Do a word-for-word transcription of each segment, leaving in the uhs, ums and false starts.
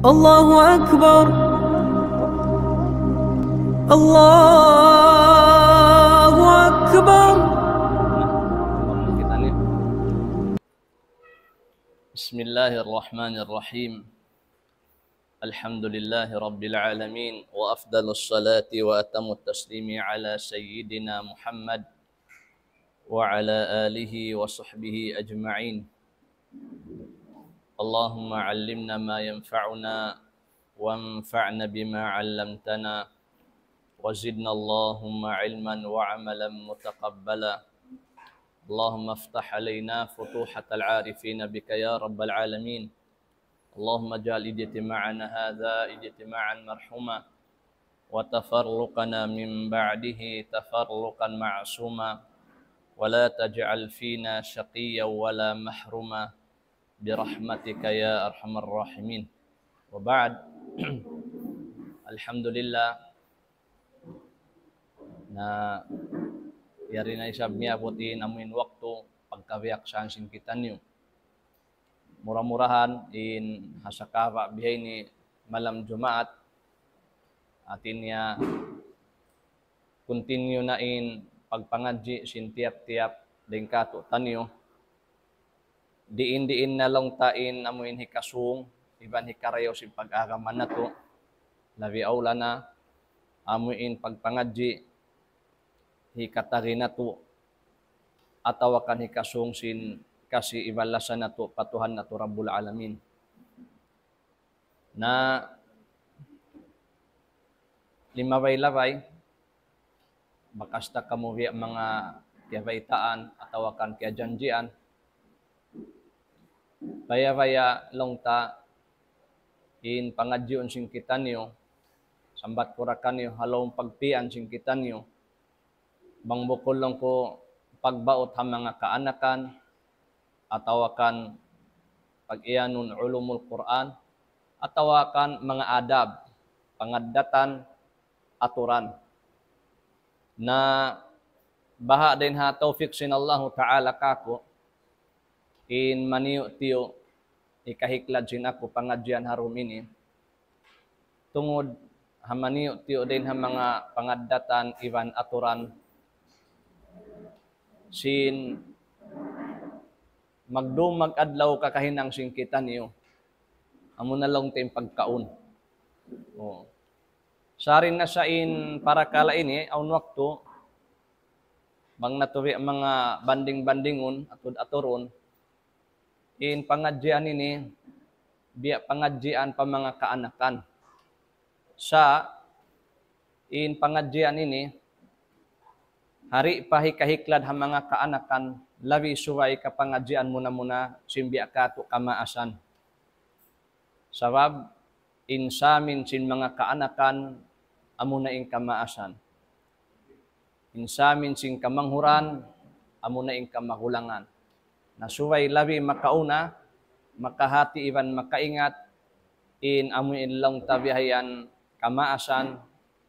الله أكبر. الله أكبر. بسم الله الرحمن الرحيم. الحمد لله رب العالمين، وأفضل الصلاة وأتم التسليم على سيدنا محمد وعلى آله وصحبه أجمعين. اللهم علمنا ما ينفعنا وانفعنا بما علمتنا وزدنا اللهم علما وعملا متقبلا. اللهم افتح علينا فتوحة العارفين بك يا رب العالمين. اللهم اجعل اجتماعنا هذا اجتماعا مرحوما وتفرقنا من بعده تفرقا معصوما ولا تجعل فينا شقيا ولا محروما برحمتك يا أرحم الراحمين. وبعد. Alhamdulillah. Na, yari na isab miyabut in amuin waktu pagkabiyaksahan sin kitaniyu. Mura-murahan in ha sakaba bihaini malam Jumaat, hati niya continue na in pagpangadji' sin tiyap-tiyap dayn kātu'niyu. Diin-diin na laung ta in amuin hikasung, iban hikarayaw sin pag-agama natu'. Labi awla na, amuin pagpangadji', hikatari natu', atawa kan hikasung sin kasi iban lasa natu' pa Tuhan natu' Rabbul Alamin. Na limabay-labay, bakas ta kamu biya' manga kiyabaytaan atawa kan kiyajanjian. Baya'-baya' laung ta in pangadjiun sin kitaniyu, sambat ku ra kaniyu, ha lawm pagpian sin kitaniyu, bang bukun laung ku pagbaut ha manga kaanakan, atawa kan pag-iyanun ulumul Qur'an, atawa kan manga adab, pangaddatan, aturan. Na baha' dayn ha tawfik sin Allahu Ta'ala kāku', in maniyu'-tiyu' hikahiklad sin aku pangadjian ha dum ini. Tungud ha maniyu'-tiyu' dayn ha manga pangaddatan iban aturan sin magdum mag-adlaw kakahinang sin kitaniyu. Amuna laung ta in pagkaun. O. Sa' dayn ha sa in parakala' ini, awn waktu, bang natu' biya' manga banding-bandingun, atud-aturun, in pangadjian ini, biya' pangadjian pa manga kaanakan. Sa' in pangadjian ini, di' pa hikahiklad ha manga kaanakan, labi subay ka pangadjian muna-muna sin biya' kātu' kamaasan. Sabab in samin sin manga kaanakan amuna in kamaasan. In samin sin kamanghuran amuna in kamagulangan. Na subay labi makauna, makahati iban makaingat, in amu in laung ta bihayan kamaasan,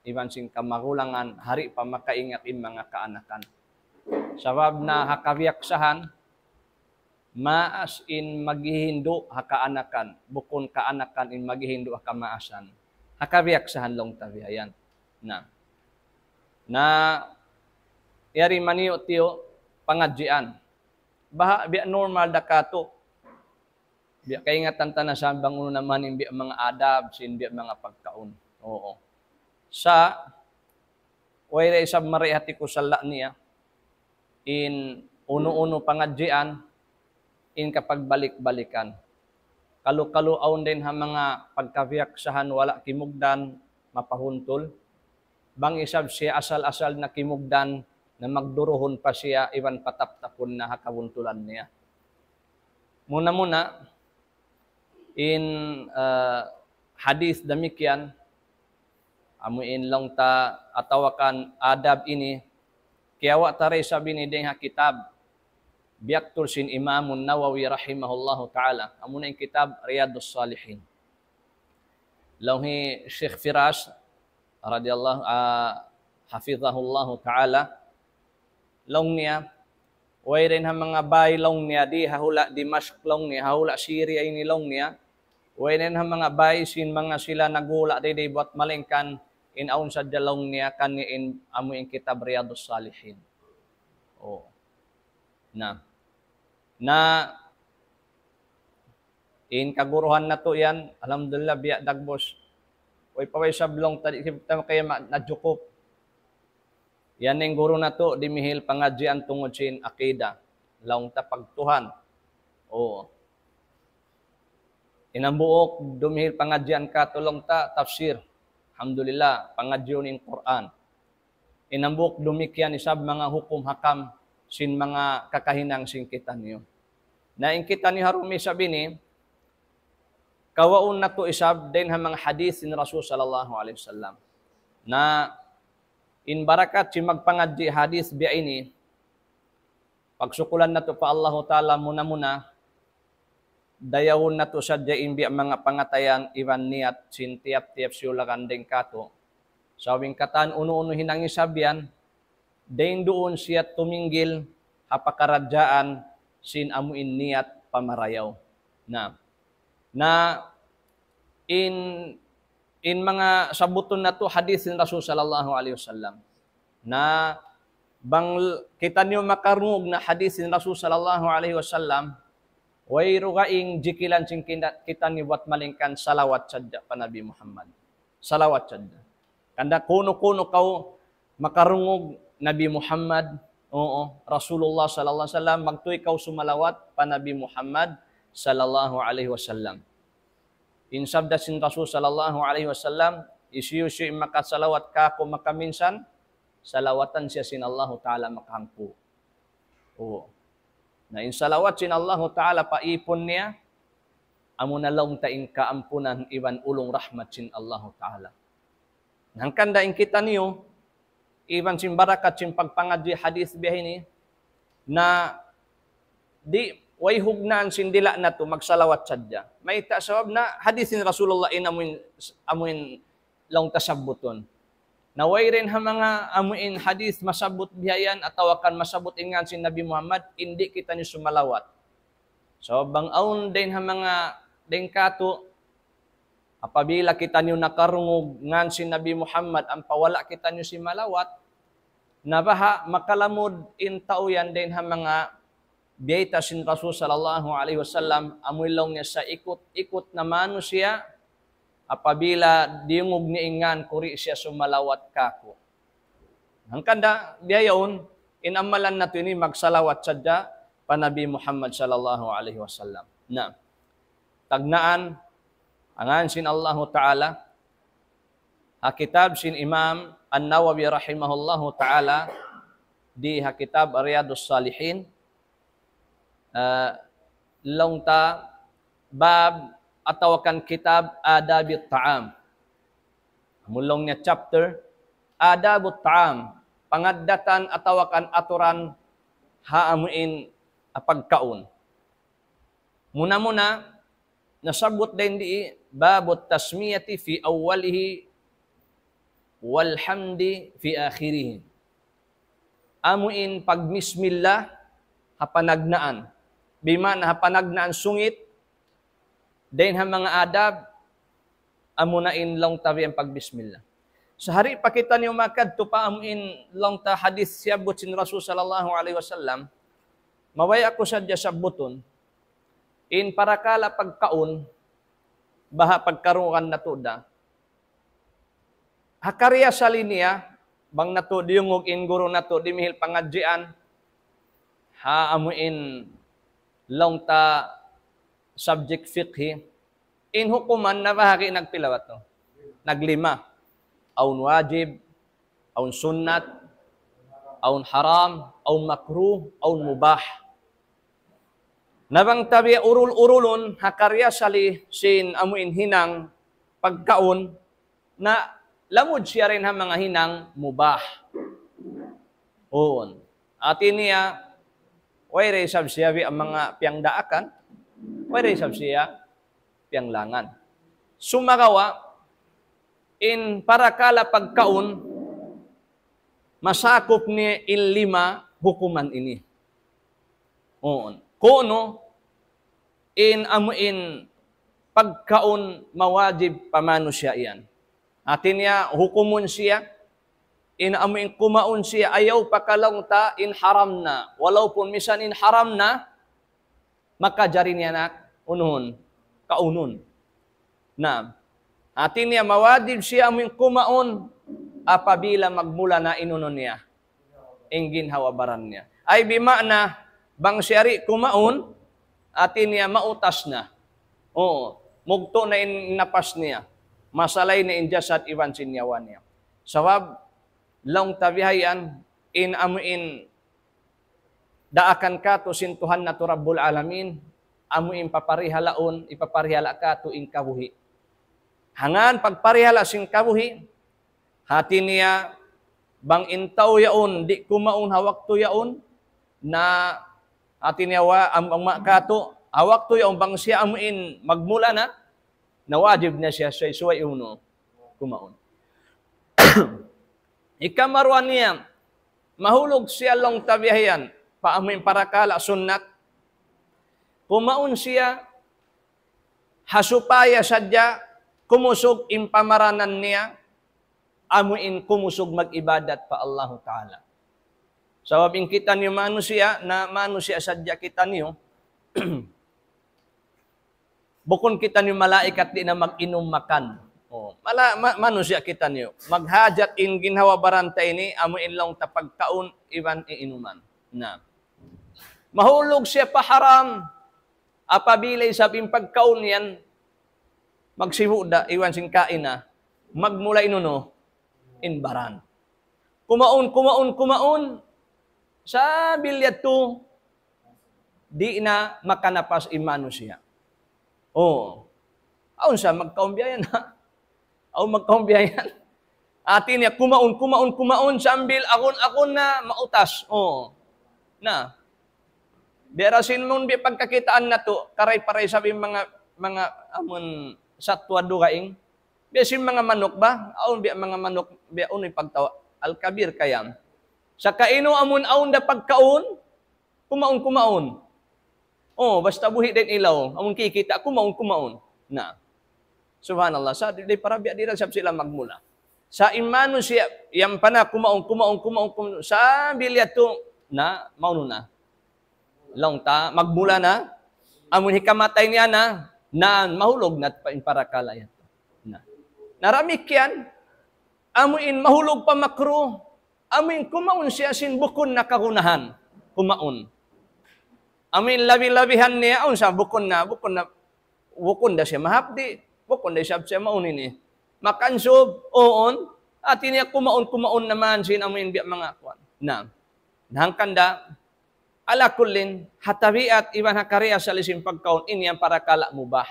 iban sin kamagulangan, di' pa makaingat in manga kaanakan. Sabab na ha kabiyaksahan, maas in maghihindu' ha kaanakan, bukun kaanakan in maghihindu' ha kamaasan. Ha kabiyaksahan laung ta bihayan. Na. Na, yari maniyu'-tiyu' pangadjian. Baha' biya' normal da katu'. Biya' kaingatan ta na sa bang unu na man in biya' manga adab, sin biya' manga pagkaun. Oo. Sa', way da isab mari hati ku sala' niya, in unu-unu pangadjian, in kapagbalik-balikan. Kalu-kalu awn dayn ha manga pagkabiyaksahan wala' kimugdan, mapahuntul. Bang isab siya asal-asal na kimugdan, na magduruhun pa siya, iban pataptapun na ha kabuntulan niya. Muna-muna, in, ah, hadith damikkiyan, amu in laung ta atawa kan adab ini, kiyawa' ta da isab ini dayn ha kitab, biyaktul sin Imamun Nawawi rahimahullahu ta'ala, amu na in kitab Riyadus Salihin. Laung hi Sheikh Firas, radiyallahu, ah, hafidhahullahu ta'ala, laung niya, way dayn ha manga bay laung niya, di ha hula' Dimashq laung niya, ha hula' Syria ini laung niya, Way na in ha manga bay sin manga sila naghula' dayday buwat malaingkan in awn sadja laung niya kan in amu in kitab Riyadus Salihin. Oh. Na. Na in kaguruhan natu' yan, alhamdulillah, biya' dagbus. Way pa way isab laung ta di' kita kaya ma-, najukup. Yan in guru natu', dimihil pangadjian tungud sin akida. Laung ta pagtuhan. Oo. In hambuuk, dumihil pangadjian katu' laung ta tafsir. Alhamdulillah, pangadjiun in Qur'an. In hambuuk damikkiyan isab manga hukum hakam sin manga kakahinang sin kitaniyu. Na in kitaniyu ha dum isab ini, kawaun natu' isab dayn ha manga hadith sin Rasul sallallahu alayhi wasallam. Na in barakat sin magpangadji' hadith biya' ini, pagsukulan natu' pa Allahu Ta'ala muna-muna, dayawun natu' sadja in biya' manga pangatayan iban niyat sin tiyap-tiyap siyulakan dayn katu'. Sabab in katan unu-unu hinang isab yan, dayn duun siya tuminggil ha pakaradjaan sin amu in niyat pamarayaw. Na, na in, in manga sabbutun natu' hadith sin Rasul sallallahu alayhi wasallam. Na bang l-, kitaniyu makarungug na hadith sin Rasul sallallahu alayhi wasallam, way dugaing jikilan sin kita-, kitaniyu buwat malaingkan salawat sadja pa Nabi Muhammad. Salawat sadja. Hangkan da kunu-kunu kaw makarungug Nabi Muhammad, oo, Rasulullah sallallahu alayhi wasallam, magtuy kaw sumalawat pa Nabi Muhammad sallallahu alayhi wasallam. In sabda sin Rasul sallallahu alayhi wasallam, hisiyu-siyu in makasalawat kāku' makaminsan, salawatan siya sin Allahu Ta'ala makahangpu'. Oo. Na in salawat sin Allahu Ta'ala pa ipun niya, amu na laung ta in kaampunan iban ulung rahmat sin Allahu Ta'ala. Hangkan da in kitaniyu, iban sin barakat sin pagpangadji' hadith biya' ini, na di' way hugnaan sin dila' natu' magsalawat sadja. Mayta' sabab na hadith sin Rasulullah in amu in, amu in laung ta sabbutun. Na way dayn ha manga amu in hadith masabbut biya' yan atawa kan masabbut in ngan sin Nabi Muhammad, di' kitaniyu sumalawat. Sabab bang awn dayn ha manga dayn katu', apabila kitaniyu nakarungug ngan sin Nabi Muhammad, ampa wala' kitaniyu simalawat, na baha' makalamud in tau yan dayn ha manga biyayta' sin Rasul sallallahu alayhi wasallam, amu in laung niya sa ikut-ikut na manusiya', apabila diyungug niya in ngan ku di' siya sumalawat kāku'. Hangkan da, biya' yaun, in amalan natu' ini magsalawat sadja pa Nabi Muhammad sallallahu alayhi wasallam. Na, tagnaan, ha ngan sin Allahu Ta'ala, ha kitab sin Imam An-Nawawi rahimahullahu Ta'ala, di ha kitab Riyadus Salihin, ah, laung ta bab atawa kan kitab Adabit Ta'am. Amu laung niya chapter, Adabut Ta'am, pangaddatan atawa kan aturan ha amu in, ah, pagkaun. Muna-muna, nasabbut dayn di, Babut Tasmiyati fi awwalihi wal hamdi fi akhirihi. Amu in pagbismillah ha panagnaan. Bima'na ha panagnaan sungit, dayn ha manga adab, amu na in laung ta biya' pagbismillah. Sa' di' pa kitaniyu makadtu pa amu in laung ta hadith siyabbut sin Rasul sallallahu alayhi wasallam, mabaya' ku sadja sabbutun, in parakala' pagkaun, baha' pagkarungugan natu' da. Ha kariyasali niya, bang natu' diyungug in guru natu' dimihil pangadjian, ha amu in laung ta subject fiqhi, in hukuman nabahagi' nagpila ba tu? Naglima. Awn wajib, awn sunnat, awn haram, awn makruh, awn mubah. Na bang ta biya' urul-urulun ha kariyasali sin amu in hinang pagkaun, na lamud siya dayn ha manga hinang mubah. Uun. Hati niya, way da isab siya biya' manga piyangdaakan, way da isab siya piyanglangan. Sumagawa', in parakala' pagkaun, masakup niya in lima hukuman ini. Uun. Kunu', in amu in pagkaun mawajib pa manusiya' yan. Hati niya, hukumun siya, in amu in kumaun siya, ayaw pa ka laung ta in haram na. Walaupun misan in haram na, makajari niya na unuhun, kaunun. Na, hati niya mawajib siya amu in kumaun apabila magmula na in unu niya, in ginhawa-baran niya. Ay bima'na, bang siya di' kumaun, hati niya mautas na. Oo, mugtu' na in napas niya. Masalay na in jasad iban sin nyawa niya. Sabab, laung ta bihayan, in amu in daakan katu' sin Tuhan natu' Rabbul Alamin, amu in paparihalaun, ipaparihala katu' in kabuhi'. Hangkan pagparihala sin kabuhi', hati niya, bang in tau yaun, di' kumaun ha waktu yaun, na hati niya wa, am, am, katu', ha waktu yaun bang siya amu in magmula na, na wajib na siya subay-subay unu, kumaun. Hikaruwa niya, mahulug siya laung ta bihayan, pa amu in parakala' sunnat. Kumaun siya, ha supaya sadja kumusug in pamaranan niya, amu in kumusug mag-ibadat pa Allahu Ta'ala. Sabab in kitaniyu manusiya', na manusiya' sadja kitaniyu, bukun kitaniyu malaikat di' na mag-inum makan. Oh, mala-, ma-, manusiya' kitaniyu. Maghajat in ginhawa-baran ta ini, amu in laung ta pagkaun, iban iinuman. Na. Mahulug siya pa haram, apabila isab in pagkaun yan, magsibu' da, iban sin kaina, magmula in unu, in baran. Kumaun, kumaun, kumaun, sambil yadtu, di' na makanapas in manusiya'. Oh. Awn sa magkaun biya' yan, ha? Awn magkaun biya' yan. Hati niya, kumaun, kumaun, kumaun, sambil agun-agun na mautas. Oh. Na. Biya' da sin mun biya' pagkakitaan natu', karay-paray sabi manga, manga amun satwa dugaing. Biya' sin manga manuk ba? Awn biya' manga manuk, biya' unu in pagtawa. Al-kabir kayam. Sa' kainu amun awn da pagkaun, kumaun, kumaun. Oh, basta buhi' da in ilaw, amun kikita', kumaun, kumaun. Na. Subhanallah, sa' di', di' para biya' di' da isab sila magmula. Sa' in manusiya', yan pa na, kumaun, kumaun, kumaun, kumaun, sambil yadtu, na, maunu na. Laung ta, magmula na, amun hikamatay niya na, na, mahulug na pa in parakala' yadtu. Na. Na damikkiyan, amu in mahulug pa makruh, amu in kumaun siya sin bukun na kagunahan. Kumaun. Amu in labi-labihan niya, awn sa bukun na, bukun na, bukun da siya mahapdi', bukun da siya, siya maunu ini. Makansub, uun, hati niya kumaun, kumaun na man sin amu in biya' manga kuwan. Na, hangkan da, ala kullin, ha tabiat iban ha kariasali sin pagkaun, ini in parakala' mubah.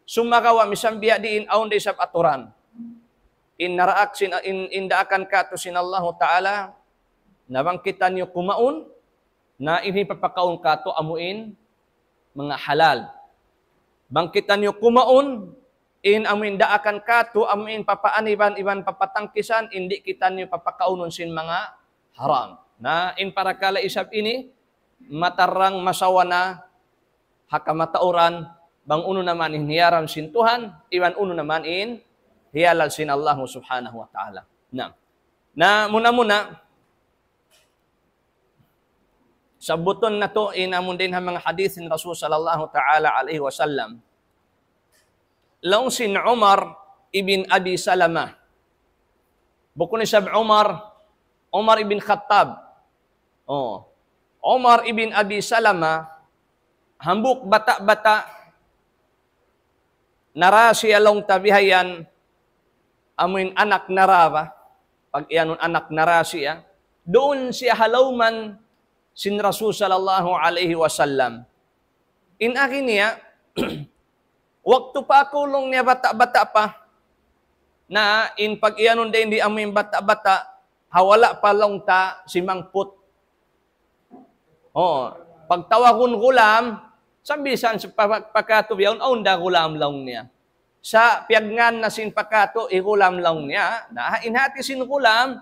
Sumagawa' misan biya' diin awn da isab aturan. In naraak sin, in, in daakan katu' sin Allahu Ta'ala, na bang kitaniyu kumaun, na in hipapakaun katu' amu in manga halal. Bang kitaniyu kumaun, in amu in daakan katu', amu in papaaniban iban papatangkisan, in di' kitaniyu papakaunun sin manga haram. Na in parakala' isab ini, matarrang masawa na ha kamatauran, bang unu na man in hiyaram sin Tuhan, iban unu na man in hiyalal sin Allahu Subhanahu wa Ta'ala. Na, na muna-muna, sabbutun natu' in amu in dayn ha manga hadith sin Rasul sallallahu ta'ala alayhi wasallam. Laung sin Umar ibn Abi Salamah. Bukun isab Umar, Umar ibn Khattab. Oh. Umar ibn Abi Salamah, hambuuk bata'-bata', nara siya laung ta bihayan, amu in anak nara ba, pag-iyanun anak nara siya, duun siya ha lawman sin Rasul sallallahu alayhi wasallam. In agi niya, waktu pa aku laung niya bata'-bata' pa, na in pag-iyanun dayn di amu in bata'-bata', ha wala' pa laung ta simangput. Oh, pagtawagun gulam, sa' bisan sa pa-, pa katu' bihaun, awn da gulam laung niya. Sa' piyagngan na sin pa katu', hi gulam laung niya. Na, in hati sin gulam,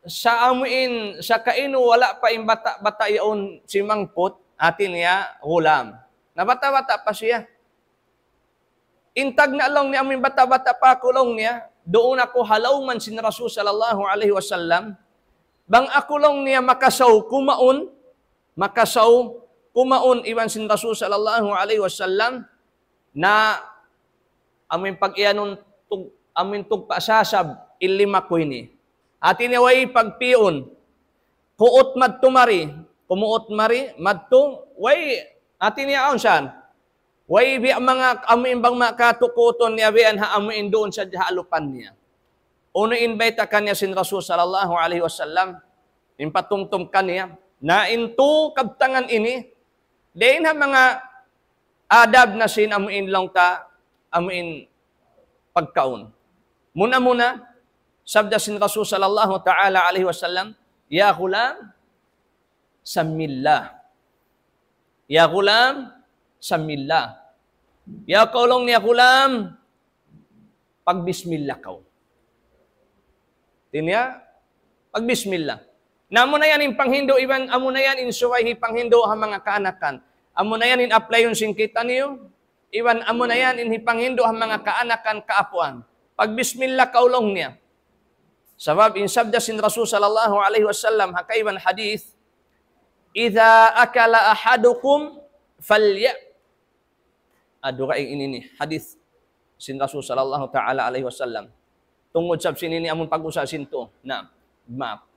sa' amu in, sa' kainu wala' pa in bata'-bata' yaun simangput, hati niya gulam. Na bata'-bata' pa siya. In tagna' laung niya amuin bata'-bata' pa aku laung niya, duun aku ha lawman sin Rasul sallallahu alayhi wasallam. Bang aku laung niya makasaw kumaun, makasaw kumaun iban sin Rasul sallallahu alayhi wasallam, na amuin pag-iyanun tug-, amuin tugpa' sasab in lima ku ini. Hati niya way pagpiun, kuut madtu mari, kumuut mari, madtu, way, hati niya awn saan. Way biya' manga amuin bang makatukuton niya biya' ha amuin duun sadja ha alupan niya. Unu in bayta' kaniya sin Rasul sallallahu alayhi wasallam, in patumtum kaniya, na in tū kabtangan ini, dayn ha manga adab na sin amuin laung ta, amuin pagkaun. Muna-muna, sabda sin Rasul sallallahu ta'ala alayhi wasallam, "Ya ghulam, sammillah. Ya ghulam, sammillah. Ya kaw laung niya ghulam, pagbismillah kaw." Hati niya, pagbismillah. Na amuna yan in panghindu' iban amuna yan in subay hipanghindu' ha manga kaanakan. Amuna yan in applyun sin kitaniyu, iban amuna yan in hipanghindu' ha manga kaanakan kaapuan. Pagbismillah kaw laung niya. Sabab in sabda sin Rasul sallallahu alayhi wasallam ha kaibanan hadith, "Idha akala ahadukum falya-," Aduh, kaing ini ni, hadith sin Rasul sallallahu ta'ala alayhi wasallam. Tungud sab sin ini amun pag-usal sin tū. Na, maap.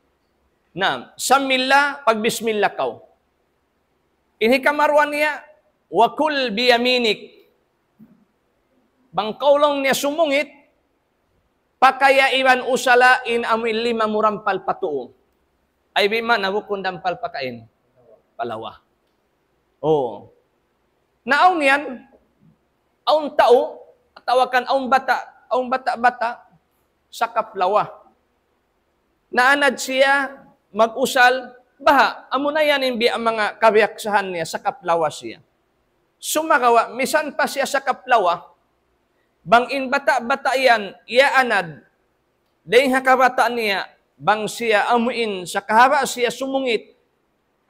Na, sammillah, pagbismillah kaw. In hikaruwa niya, "Wa kul biyaminik." Bang kaw laung niya sumungit, pakaya iban usala in amuin lima mu rampal pa tuu. Ay bi ma na bukun dampal pa kain. Pa lawa. Oo. Na awn yan, awn tau, atawa kan awn bata', awn bata'-bata', sakap lawa. Naanad siya mag-usal, baha', amuna yan in biya' manga kabiyaksahan niya, sakap lawa siya. Sumagawa', misan pa siya sakap lawa, bang in bata'-bata' yan, iyaanad, dayn ha kabata' niya, bang siya amuin, sakahaba' siya sumungit,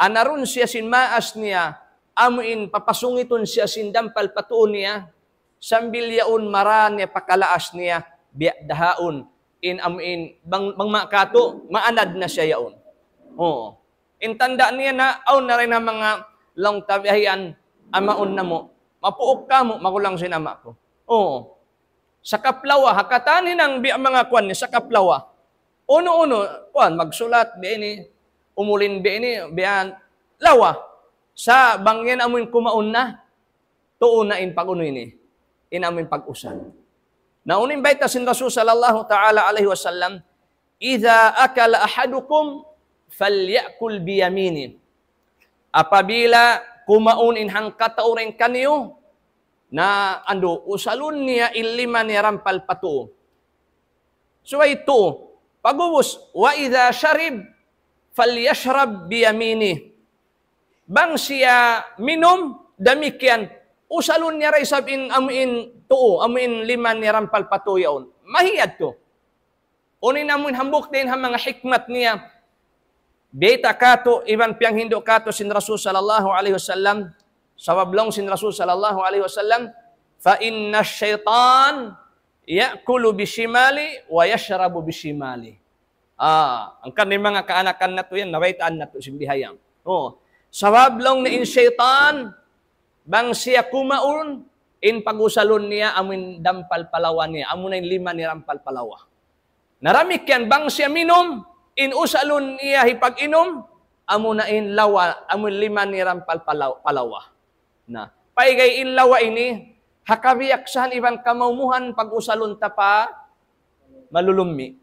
anarun siya sin maas niya, amuin papasungitun siya sin dampal pa tuu niya, sambil yaun mara niya pakalaas niya, biya' da haun, in amuin, bang, bang makatu, maanad na siya yaun. Oo. In tanda' niya na, awn na dayn ha manga laung ta bihayan, amaun namu'. Mapuuk kamu', magulang sin ama' ku. Oo. Sakap lawa, ha katan hinang biya' manga kuwan niya, sakap lawa. Unu-unu, kuwan, magsulat, biya' ini, umulin, biya' ini, biya' lawa. Sa' bang yan amuin kumaun na, tuu na in pag-unu ini, in amuin pag-usal. Na unu in bayta' sin Rasul sallallahu ta'ala alayhi wasallam, "Idha akala ahadukum falyakul biyamini." Apabila kumaun in hangkatau dayn kaniyu, na andu', usalun niya in lima niya rampal pa tuu. Subay tuu, pag'ubus, "Wa idha sharib falyashrab biyamini." Bang siya minum, damikkiyan, usalun niya da isab in amuin tuu, amuin lima niya rampal pa tuu yaun. Mahiyad tu. Unu in amuin hambuuk dayn ha manga hikmat niya. Bayta' katu', iban piyanghindu' katu' sin Rasul sallallahu alayhi wasallam. Sabab laung sin Rasul sallallahu alayhi wasallam, "Fa inna shaytan ya'kulu bishimali wa yashrabu bishimali." Ah, hangkan in manga kaanakan natu' yan, nabaytaan natu' sin bihayan. Oh. Sabab laung niya in saytan, bang siya kumaun, in pag-usalun niya, amuin dampal pa lawa niya, amuna in lima niya rampal pa lawa. Na damikkiyan bang siya minum, in usalun niya hipag-inum, amuna in lawa, amuin lima niya rampal pa law-, pa lawa. Na, paygay in lawa ini, ha kabiyaksahan iban kamaumuhan pag-usalun ta pa malulummi.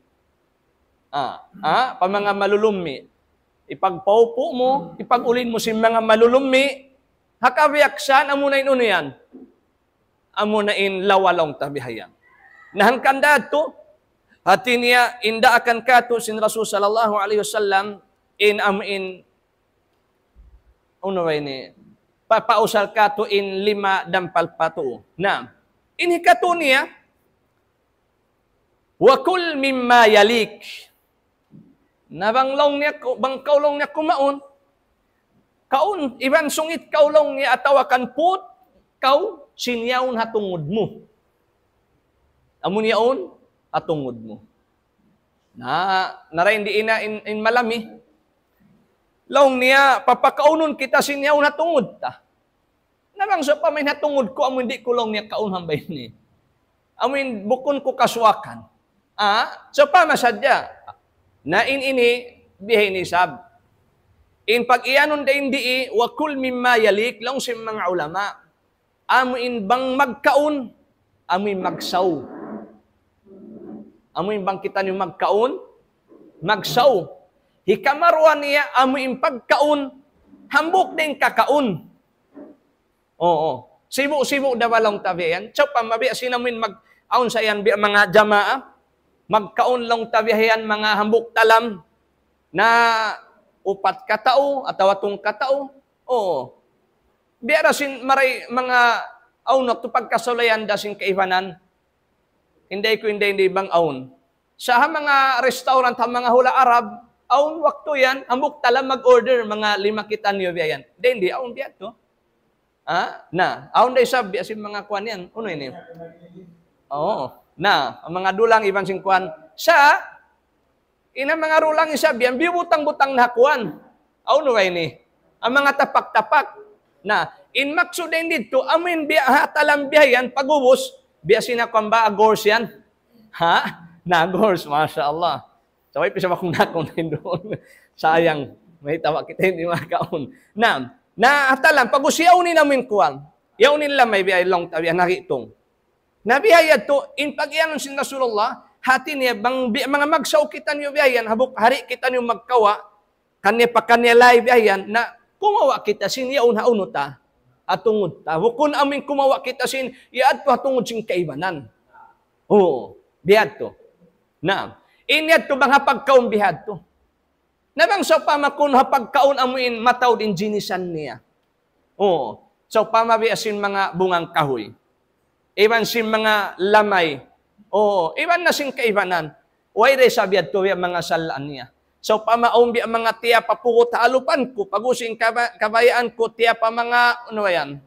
Ah, ah, pa manga malulummi. Hipagpaupu' mu, hipag-ulin mu sin manga malulummi, ha kabiyaksahan amuna in unu yan. Amuna in lawa laung ta bihayan. Na hangkan da tu, hati niya in daakan katu' sin Rasul sallallahu alayhi wasallam, in amuin, unu ba ini, pa-, pausal katu' in lima dampal pa tuu. Na, in hikatu niya, "Wa kul mimma yalik." Na bang laung niya ku-, bang kaw laung niya kumaun, kaun, iban sungit kaw laung niya atawa kan put, kaw, sin yaun ha tungud mu. Amun yaun, ha tungud mu. Na, narain di' ina in, in malami. Laung niya, papakaunun kita sin yaun ha tungud ta. Na bang sawpama in ha tungud ku, amun di' ku laung niya kaun hambay ini. Amun bukun ku kasuwakan. Ah, sawpama sadja. Na in ini, biya' ini isab. In pag-iyanun dayn di, wa kul mimma yalik, laung sin manga ulama. Amu in bang magkaun, amu in magsaw. Amu in bang kitaniyu magkaun, magsaw. Hikaruwa niya, amu in pagkaun, hambuuk da in kakaun. Oo. Sibu'-sibu' da ba laung ta biya' yan? Sawpama biya' sin amu in mag-, awn sa yan biya' manga jamaa, magkaun laung ta biya' yan manga hambuuk talam, na upat katau atawa tungka tau. Oo. Biya' da sin maray manga awn waktu pagkasulayan da sin kaibanan. Inday ku, inday, inday bang awn. Sa ha manga restaurant, ha manga hula' Arab, awn waktu yan, hambuuk talam mag-order, manga lima kitaniyu biya' yan. Di', di', awn biya' tu. Ha? Na, awn da isab biya' sin manga kuwan yan. Unu ini? Oo. Na, in manga dulang iban sin kuwan. Sa, in manga dulang isab yan, biyubutang-butang na ha kuwan. Awn ba ini? In manga tapak-tapak. Na, in maksud dayn didtu, amu in biya' ha talam biya' yan, pag'ubus, biya' sin kuwan ba, agors yan. Ha? Na, agors, masha Allah. Sabab pisa ba kung nakun duun. Sayang, mayta' kita di' makaun. Na, na, ha talam, pag'ubus yaun in amu in kuwan. Yaun in lamay biya' laung ta biya' naritung. Na biya' yadtu, in pag-iyanun sin Rasulullah, hati niya bang bi-, manga magsaw kitaniyu biya' yan, hambuuk hari kitaniyu magkawa', kaniya pa kaniya lay biya' yan, na kumawa' kita sin yaun ha unu ta, ha tungud ta. Bukun amu in kumawa' kita sin, yadtu ha tungud sin kaibanan. Oo, biya' yadtu. Na, in yadtu bang ha pagkaun biya' yadtu. Na bang sawpama kunu' ha pagkaun amu in mataud in jinisan niya. Oo. Sawpama biya' sin manga bungang kahuy. Iban sin manga lamay. Oo. Iban na sin kaibanan. Way da isab yadtu biya' manga salaan niya. Sawpama awn biya' manga tiyapa pugut ha alupan ku, pag'ubus in kaba-, kabayaan ku tiyapa manga, unu ba yan?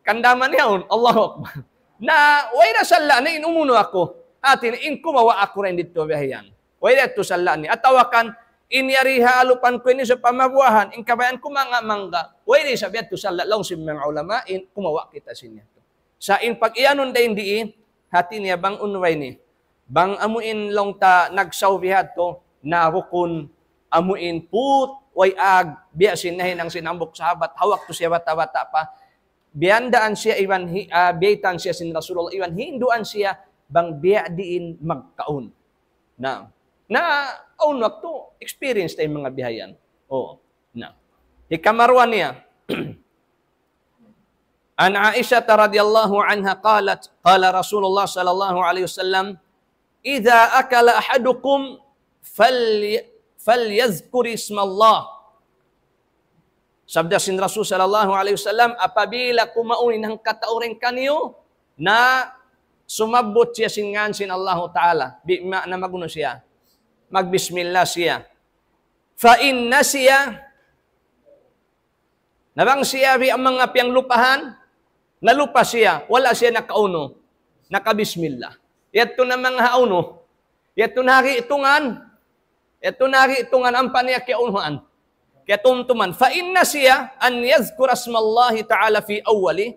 Kandaman yaun. Allahu Akbar. Na, way da salaan niya in umunu aku. Hati niya in kumawa' aku dayn didtu biya' yan. Way da yadtu salaan niya. Atawa kan, in yari ha alupan ku ini sa pamabuahan, in kabayaan ku manga mangga. Way da isab yadtu salaan laung sin manga ulama, in kumawa' kita sin yadtu. Sa' in pag-iyanun dayn di, hati niya bang unu ba ini. Bang amu in laung ta nagsaw biya' yadtu, na bukun amu in put, way ag, biya' sin nahinang sin hambuuk sahabat, ha waktu siya bata'-bata' pa, biyandaan siya iban hi-, ah, biyaytaan siya sin Rasulullah, iban hinduan siya, bang biya' diin magkaun. Na, na, awn waktu, experience ta in manga biya' yan. Oo, na. Hikaruwa niya. عن عائشة رضي الله عنها قالت: قال رسول الله صلى الله عليه وسلم: إذا أكل أحدكم فلي-، فليذكر اسم الله. Sabda sin Rasul sallallahu alayhi wasallam, apabila kumaun in hangkatau dayn kaniyu, na sumabbut siya sin ngan sin Allahu Ta'ala. Bi ma'na magunu siya. Magbismillah siya. فإن نسي, na bang siya biya' manga piyanglupahan, nalupa siya, wala' siya nakaunu, nakabismillah. Yadtu na manga ha unu, yadtu na ha gi'tungan, yadtu na ha gi'tungan, ampa niya kiyaunuhan, kiyatumtuman. فإن نسي أن يذكر اسم الله تعالى في أوله,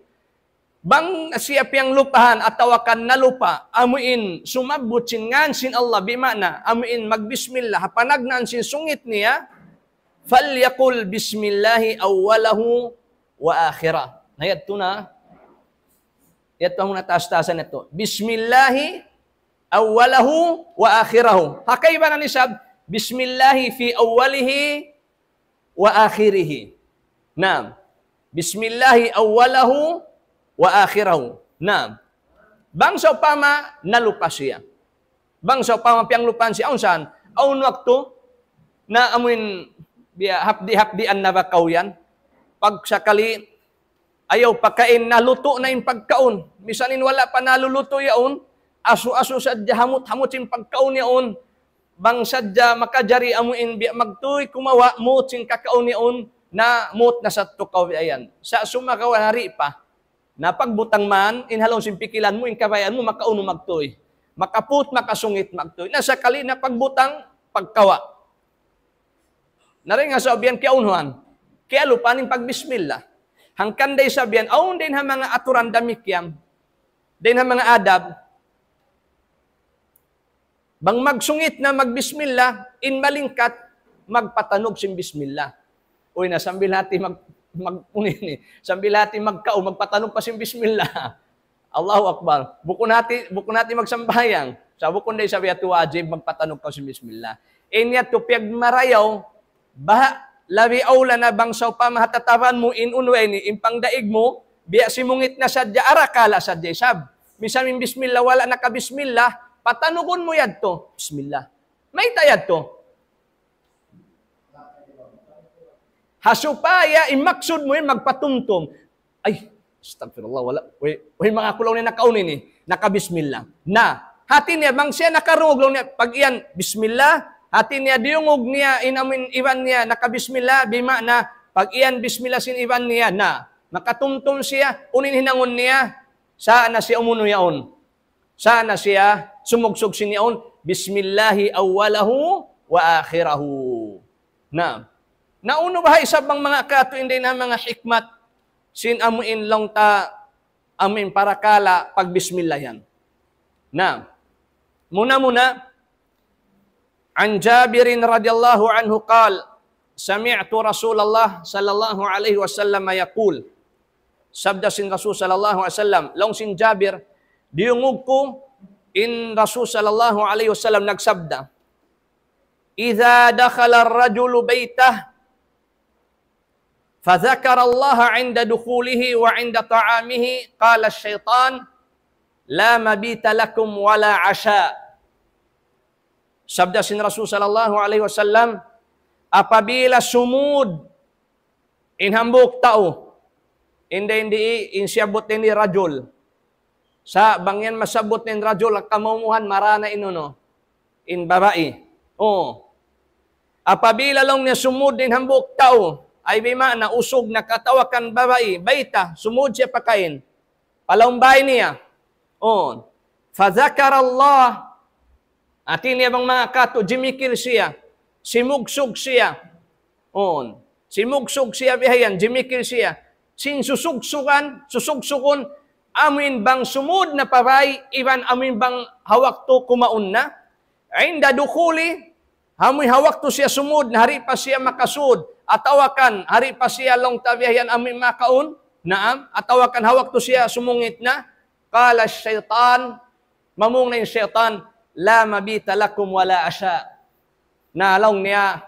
bang siya piyanglupahan atawa kan nalupa, amu in sumabbut sin ngan sin Allah, bi ma'na, amu in magbismillah, ha panagnaan sin sungit niya, فليقل بسم الله أوله وآخره. Na yadtu na, yadtu amu na taas-taasan yadtu. بسم الله أوله وآخره. Ha kaibanan isab, بسم الله في أوله وآخره. Naam. بسم الله أوله وآخره. Naam. Bang sawpama nalupa siya. Bang sawpama piyanglupahan siya, awn saan? Awn waktu na amuin biya' hapdi'-hapdian na ba kaw yan? Pag sakali, ayaw pakain, nalutu' na in pagkaun. Misan in wala' pa nalulutu' yaun, asu-asu sadja, hamut-hamut in pagkaun yaun. Bang sadja makajari amuin biya' magtuy, kumawa', mut sin kakaun yaun, na mut na sadtu kaw biya' yan. Sa' sumagawa' na di' pa. Na pagbutang man, in ha lawm sin pikilan mu, in kabayaan mu, makaunu magtuy. Makaput, makasungit, magtuy. Na sakali na pagbutang, pagkawa'. Na dayn ha sabab yan kiyaunuhan. Kiyalupa in pagbismillah. Hangkan da isab yan, awn dayn ha manga aturan damikkiyan. Dayn ha manga adab. Bang magsungit na magbismillah, in malingkat, magpatanug sin bismillah. Uy, na sambil hati mag, mag, unu ini, sambil hati magkaun, magpatanug pa sin bismillah. Allahu Akbar. Bukun hati, bukun hati magsambahayang. Sa' bukun da isab yadtu wajib magpatanug kaw sin bismillah. In yadtu piyagmarayaw, baha' labi awla na bang sawpama ha tataban mu in unu ini, in pangdaig mu, biya' simungit na sadja, arakala' sadja isab. Misan in bismillah, wala' nakabismillah, patanugun mu yadtu. Bismillah. Mayta' yadtu? Ha supaya in maksud mu in magpatumtum. Ay, astagfirullah, wala'. Way, way manga aku laung niya nakaun ini, nakabismillah. Na, hati niya, bang siya nakarungug laung niya, pag-iyan, bismillah, hati niya, diyungug niya, in amu in iban niya, nakabismillah, bima'na, pag-iyan, bismillah sin iban niya, na, makatumtum siya, unu in hinangun niya, sa' na siya umunu yaun. Sa' na siya sumugsug sin yaun, bismillahi awwalahu wa akhirahu. Na, na unu baha' isab bang manga katu' in dayn ha manga hikmat, sin amu in laung ta, amu in parakala' pagbismillah yan. Na, muna-muna, عن جابر رضي الله عنه قال: سمعت رسول الله صلى الله عليه وسلم يقول. Sabda sin Rasul sallallahu alayhi wasallam, laung sin Jabir, diyungug ku in Rasul sallallahu alayhi wasallam nagsabda, إذا دخل الرجل بيته فذكر الله عند دخوله وعند طعامه قال الشيطان: لا مبيت لكم ولا عشاء. Sabda sin Rasul sallallahu alayhi wasallam, apabila sumud in hambuuk tau, in dayn di, in siyabbut ini rajul. Sa' bang yan masabbut in rajul, kamaumuhan marana in unu, in babai. O. Apabila laung niya sumud in hambuuk tau, ay bima'na usug na katawakan babai, bayta, sumud siya pakain. Palaum bay niya. O. فذكر الله. Hati niya bang manga katu', jimikil siya. Simugsug siya. On. Simugsug siya bihayan, jimikil siya. Sin susugsugan, susugsugun, amuin bang sumud na pa bay, iban amuin bang ha waktu kumaun na. عند دخوله, amuin ha waktu siya sumud na, di' pa siya makasud, atawa kan, di' pa siya laung ta bihayan amuin makaun, naam, atawa kan ha waktu siya sumungit na, قال الشيطان, mamung na in saytan, لا مبيت لكم ولا عشاء. Na laung niya,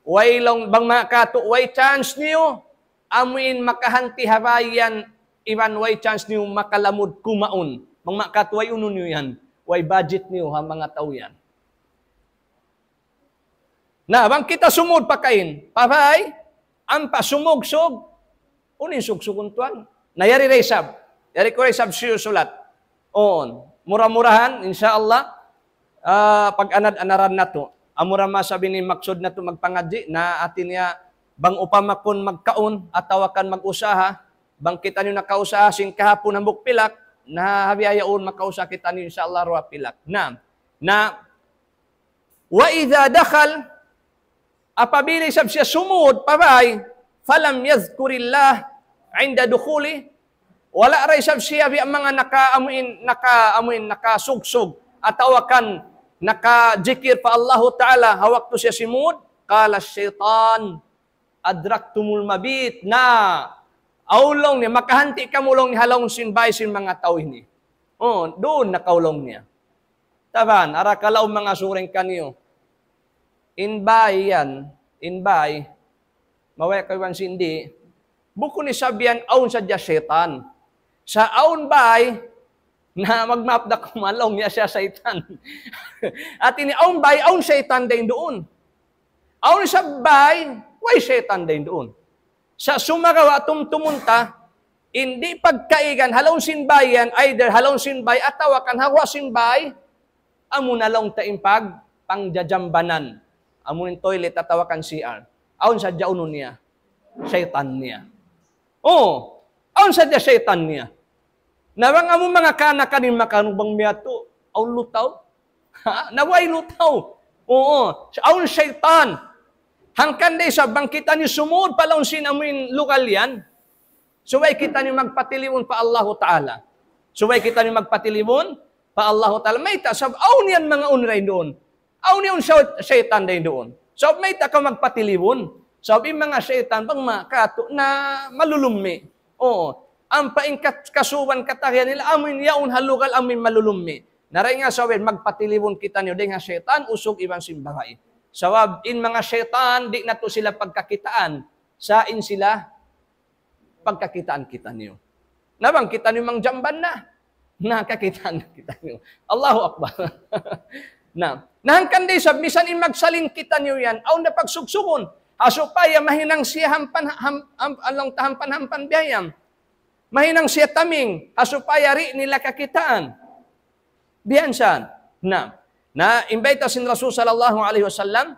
way laung bang manga katu', way chance niyu, amuin makahanti ha bay yan, iban way chance niyu makalamud kumaun. Bang manga katu', way unu niyu yan, way budget niyu ha manga tau yan. Na, bang kita sumud pakain, pa bay, ampa sumugsug, unu in sugsugun tuwan? Na yari da isab. Yari ku da isab siyusulat. On. Mura-murahan, insya Allah, ah, pag-anad-anaran natu'. Amura masa bini maksud natu' magpangadji', na hati niya, bang upama kun magkaun, atawa kan mag-usaha, bang kitaniyu nakausaha, sin kahapun hambuuk pilak, na ha bihaun makausaha kitaniyu, insya Allah, duwa pilak. Na, na, وإذا دخل, apabila isab siya sumud pa bay, فلم يذكر الله عند دخوله, wala' da isab siya biya' manga naka-amuin, naka-amuin, nakasugsug, atawa kan nakajikir pa Allahu Ta'ala, ha waktu siya simud, قال الشيطان, أدركتم المبيت. Na, awn laung niya, makahanti kamu laung niya ha lawm sin bay sin manga tau ini. O, duun na kaw laung niya. Taban, arakala' manga suring kaniyu. In bay yan, in bay, mawaya kaw iban sin di', bukun isab yan awn sadja saytan. Sa' awn bay, na magmaap da kaw, laung niya siya saytan. Hati niya awn bay, awn saytan dayn duun. Awn isab bay, way saytan dayn duun. Sa' sumagawa' tumtumun ta, in di' pagkaigan, ha lawm sin bay yan, either ha lawm sin bay, atawa kan ha guwa' sin bay, amu na laung ta in pag-, pangjajambanan. Amu in toilet, atawa kan C R. Awn sadja unu niya, saytan niya. O, awn sadja saytan niya. Na bang amu manga kaanakan in makanug bang miyadtu, Awn lutaw? Ha? Na way lutaw. Oo. Awn saytan. Hangkan da isab bang kitaniyu sumud pa laung sin amuin lugal yan. Subay kitaniyu magpatilibun pa Allahu Ta'ala. Subay kitaniyu magpatilibun pa Allahu Ta'ala. Mayta', sabab awn yan manga unu dayn duun. Awn yan say-, saytan dayn duun. Sabab mayta' kaw magpatilibun. Sabab in manga saytan bang ma-, katu' na malulummi. Oo. Ampa in kat-, kasuban katagihan nila, amuin yaun ha lugal amuin malulummi. Na dayn ha sabab magpatilibun kitaniyu dayn ha saytan, usug iban sin babai. Sabab in manga saytan, di' natu' sila pagkakitaan. Sa' in sila pagkakitaan kitaniyu. Na bang kitaniyu mangjamban na? Na kakitaan na kitaniyu. Allahu Akbar. Na, na hangkan da isab, misan in magsalin kitaniyu yan, awn da pagsugsugun. Ha supaya mahinang siya hampan, ham-, ham-, laung ta hampan-hampan biya' yan. Mahinang siya taming, ha supaya di' nila kakitaan. Biya' yan. Na, na, in bayta' sin Rasul sallallahu alayhi wasallam,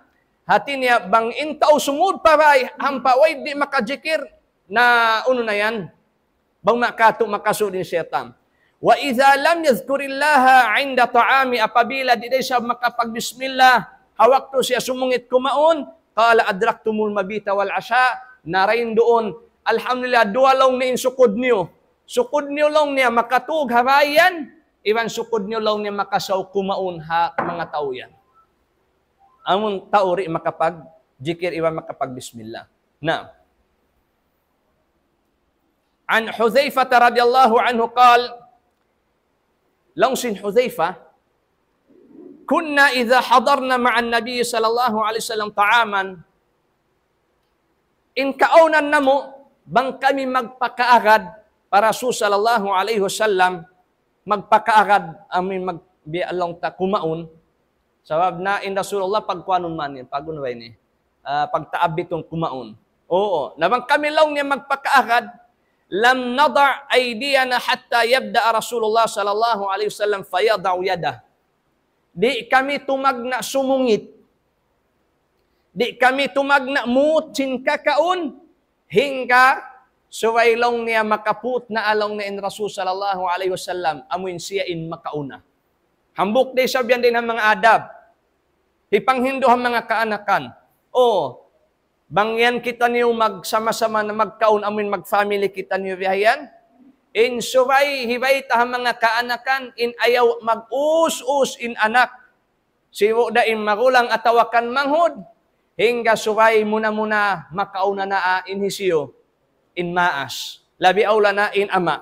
hati niya bang in tau sumud pa bay, hampa way di' makajikir, na unu na yan, bang ma katu' makasud in saytan. وإذا لم يذكر الله عند طعام, apabila di' da isab makapagbismillah, ha waktu siya sumungit kumaun, قال أدركتم المبيت والعشاء, na dayn duun, alhamdulillah, duwa laung niya in sukud niyu. Sukud niyu laung niya makatug ha bay yan, iban sukud niyu laung niya makasaw kumaun ha manga tau yan. Amun tau di' makapagjikir iban makapagbismillah. Na. عن حذيفة رضي الله عنه قال, laung sin Hudhayfah, كنا إذا حضرنا مع النبي صلى الله عليه وسلم طعاما, in kaawnan namu', bang kami magpakaagad pa Rasul sallallahu alayhi wasallam, magpakaagad, amuin mag-, biya' laung ta kumaun. Sabab na in Rasulullah pagkuanun man yan, pag-unu ba ini? Ah, pagtaabitun kumaun. Oo. Na bang kami laung niya magpakaagad, لم نضع أيدينا حتى يبدأ رسول الله صلى الله عليه وسلم فيضع يده. Di' kami tumagna' sumungit. Di' kami tumagna' muut sin kakaun, hangga subay laung niya makapuut na laung niya in Rasul sallallahu alayhi wasallam, amuin siya in makauna. Hambuuk da isab yan dayn ha manga adab. Hipanghindu' ha manga kaanakan. O, bang yan kitaniyu magsama-sama na magkaun, amuin mag-family kitaniyu biya' yan. In subay hibayta' ha manga kaanakan, in ayaw mag-us-us in anak. Sibu' da in magulang atawa kan manghud, hangga subay muna-muna makauna na in hisiyu, in maas. Labi awla na in ama'.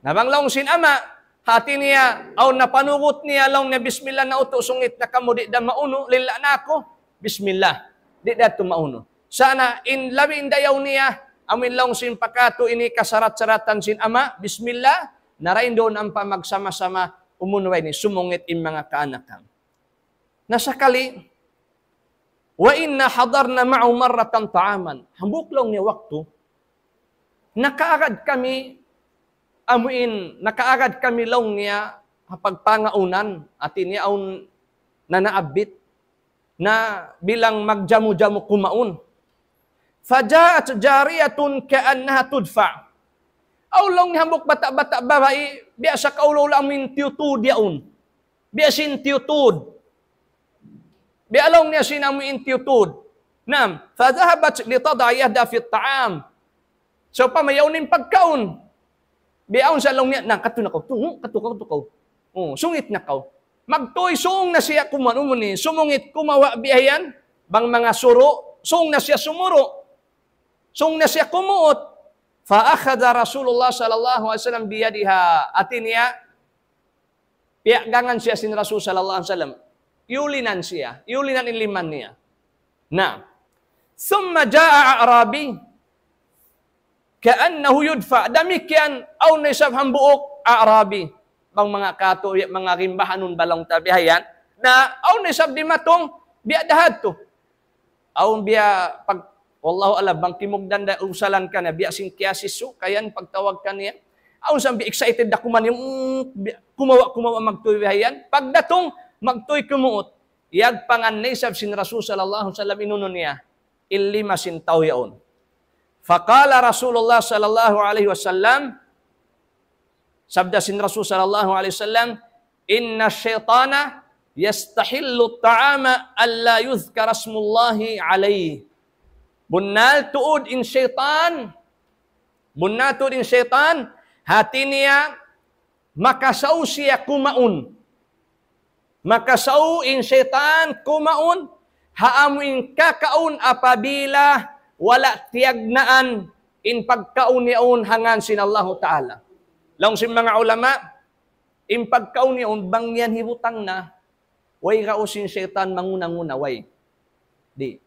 Na bang laung sin ama', hati niya, awn napanugut niya, laung niya, "Bismillah na utu', sungit na kamu, di' da maunu, lilla' na aku." Bismillah. Di' da tuud maunu. Sa' na in labi in dayaw niya, amuin laung sin pa katu' ini kasarat-saratan sin ama', bismillah, na dayn duun ampa magsama-sama, umunway ni sumungit in manga kaanakan. Na sakali, وإنا حضرنا معه مرة طعاما. Hambuuk laung niya waktu, nakaagad kami, amuin, nakaagad kami laung niya, ha pagpangaunan, hati niya awn nanaabit, na bilang magjamu-jamu kumaun. فجاءت جارية كأنها تدفع. Awn laung niya hambuuk bata'-bata' babai, biya' sa kaula-ula amuin tiyutud yaun. Biya' sin tiyutud. Biya' laung niya sin amuin tiyutud. Naam, فذهبت لتضع يدها في الطعام. Sawpama yaun in pagkaun. Biya' awn sa laung niya, "Na, kadtu na kaw, tu, kadtu kaw, kadtu kaw. O, sungit na kaw." Magtuy sung na siya kumaun, amu ini, sumungit kumawa' biya' yan, bang manga suru', sung na siya sumuru'. Sung na siya kumuut. فأخذ رسول الله صلى الله عليه وسلم بيدها. Hati niya, piyaggangan siya sin Rasul sallallahu alayhi wasallam. Iyulinan siya. Iyulinan in liman niya. Na. ثم جاء أعرابي كأنه يدفع. Damikkiyan, awn na isab hambuuk A'rabi. Bang manga katu', manga rimbahanun ba laung ta biya' yan. Na, awn na isab dimatung, biya' da hadtu. Awn biya' pag, wallahu a'lam, bang kimugdan da usalan kaniya, biya' sin kiyasisu, kayan pagtawag kaniya. Awn sa biya' excited da kuman yan, mm, biya', kumawa', kumawa', magtuy biya' yan. Pagdatung, magtuy kumuut. Iyagpangan na isab sin Rasul sallallahu alayhi wasallam in unu niya, in lima sin tau yaun. فقال رسول الله صلى الله عليه وسلم, sabda sin Rasul sallallahu alayhi wasallam, إن الشيطان يستحل الطعام ألا يذكر اسم الله عليه. Bunnal tuud in saytan, bunnal tuud in saytan, hati niya makasaw siya kumaun. Makasaw in saytan kumaun, ha amu in kakaun apabila wala' tiyagnaan in pagkaun yaun ha ngan sin Allahu Ta'ala. Laung sin manga ulama, in pagkaun yaun, bang yan hibutang na, way raus in saytan manguna-nguna, way. Di'.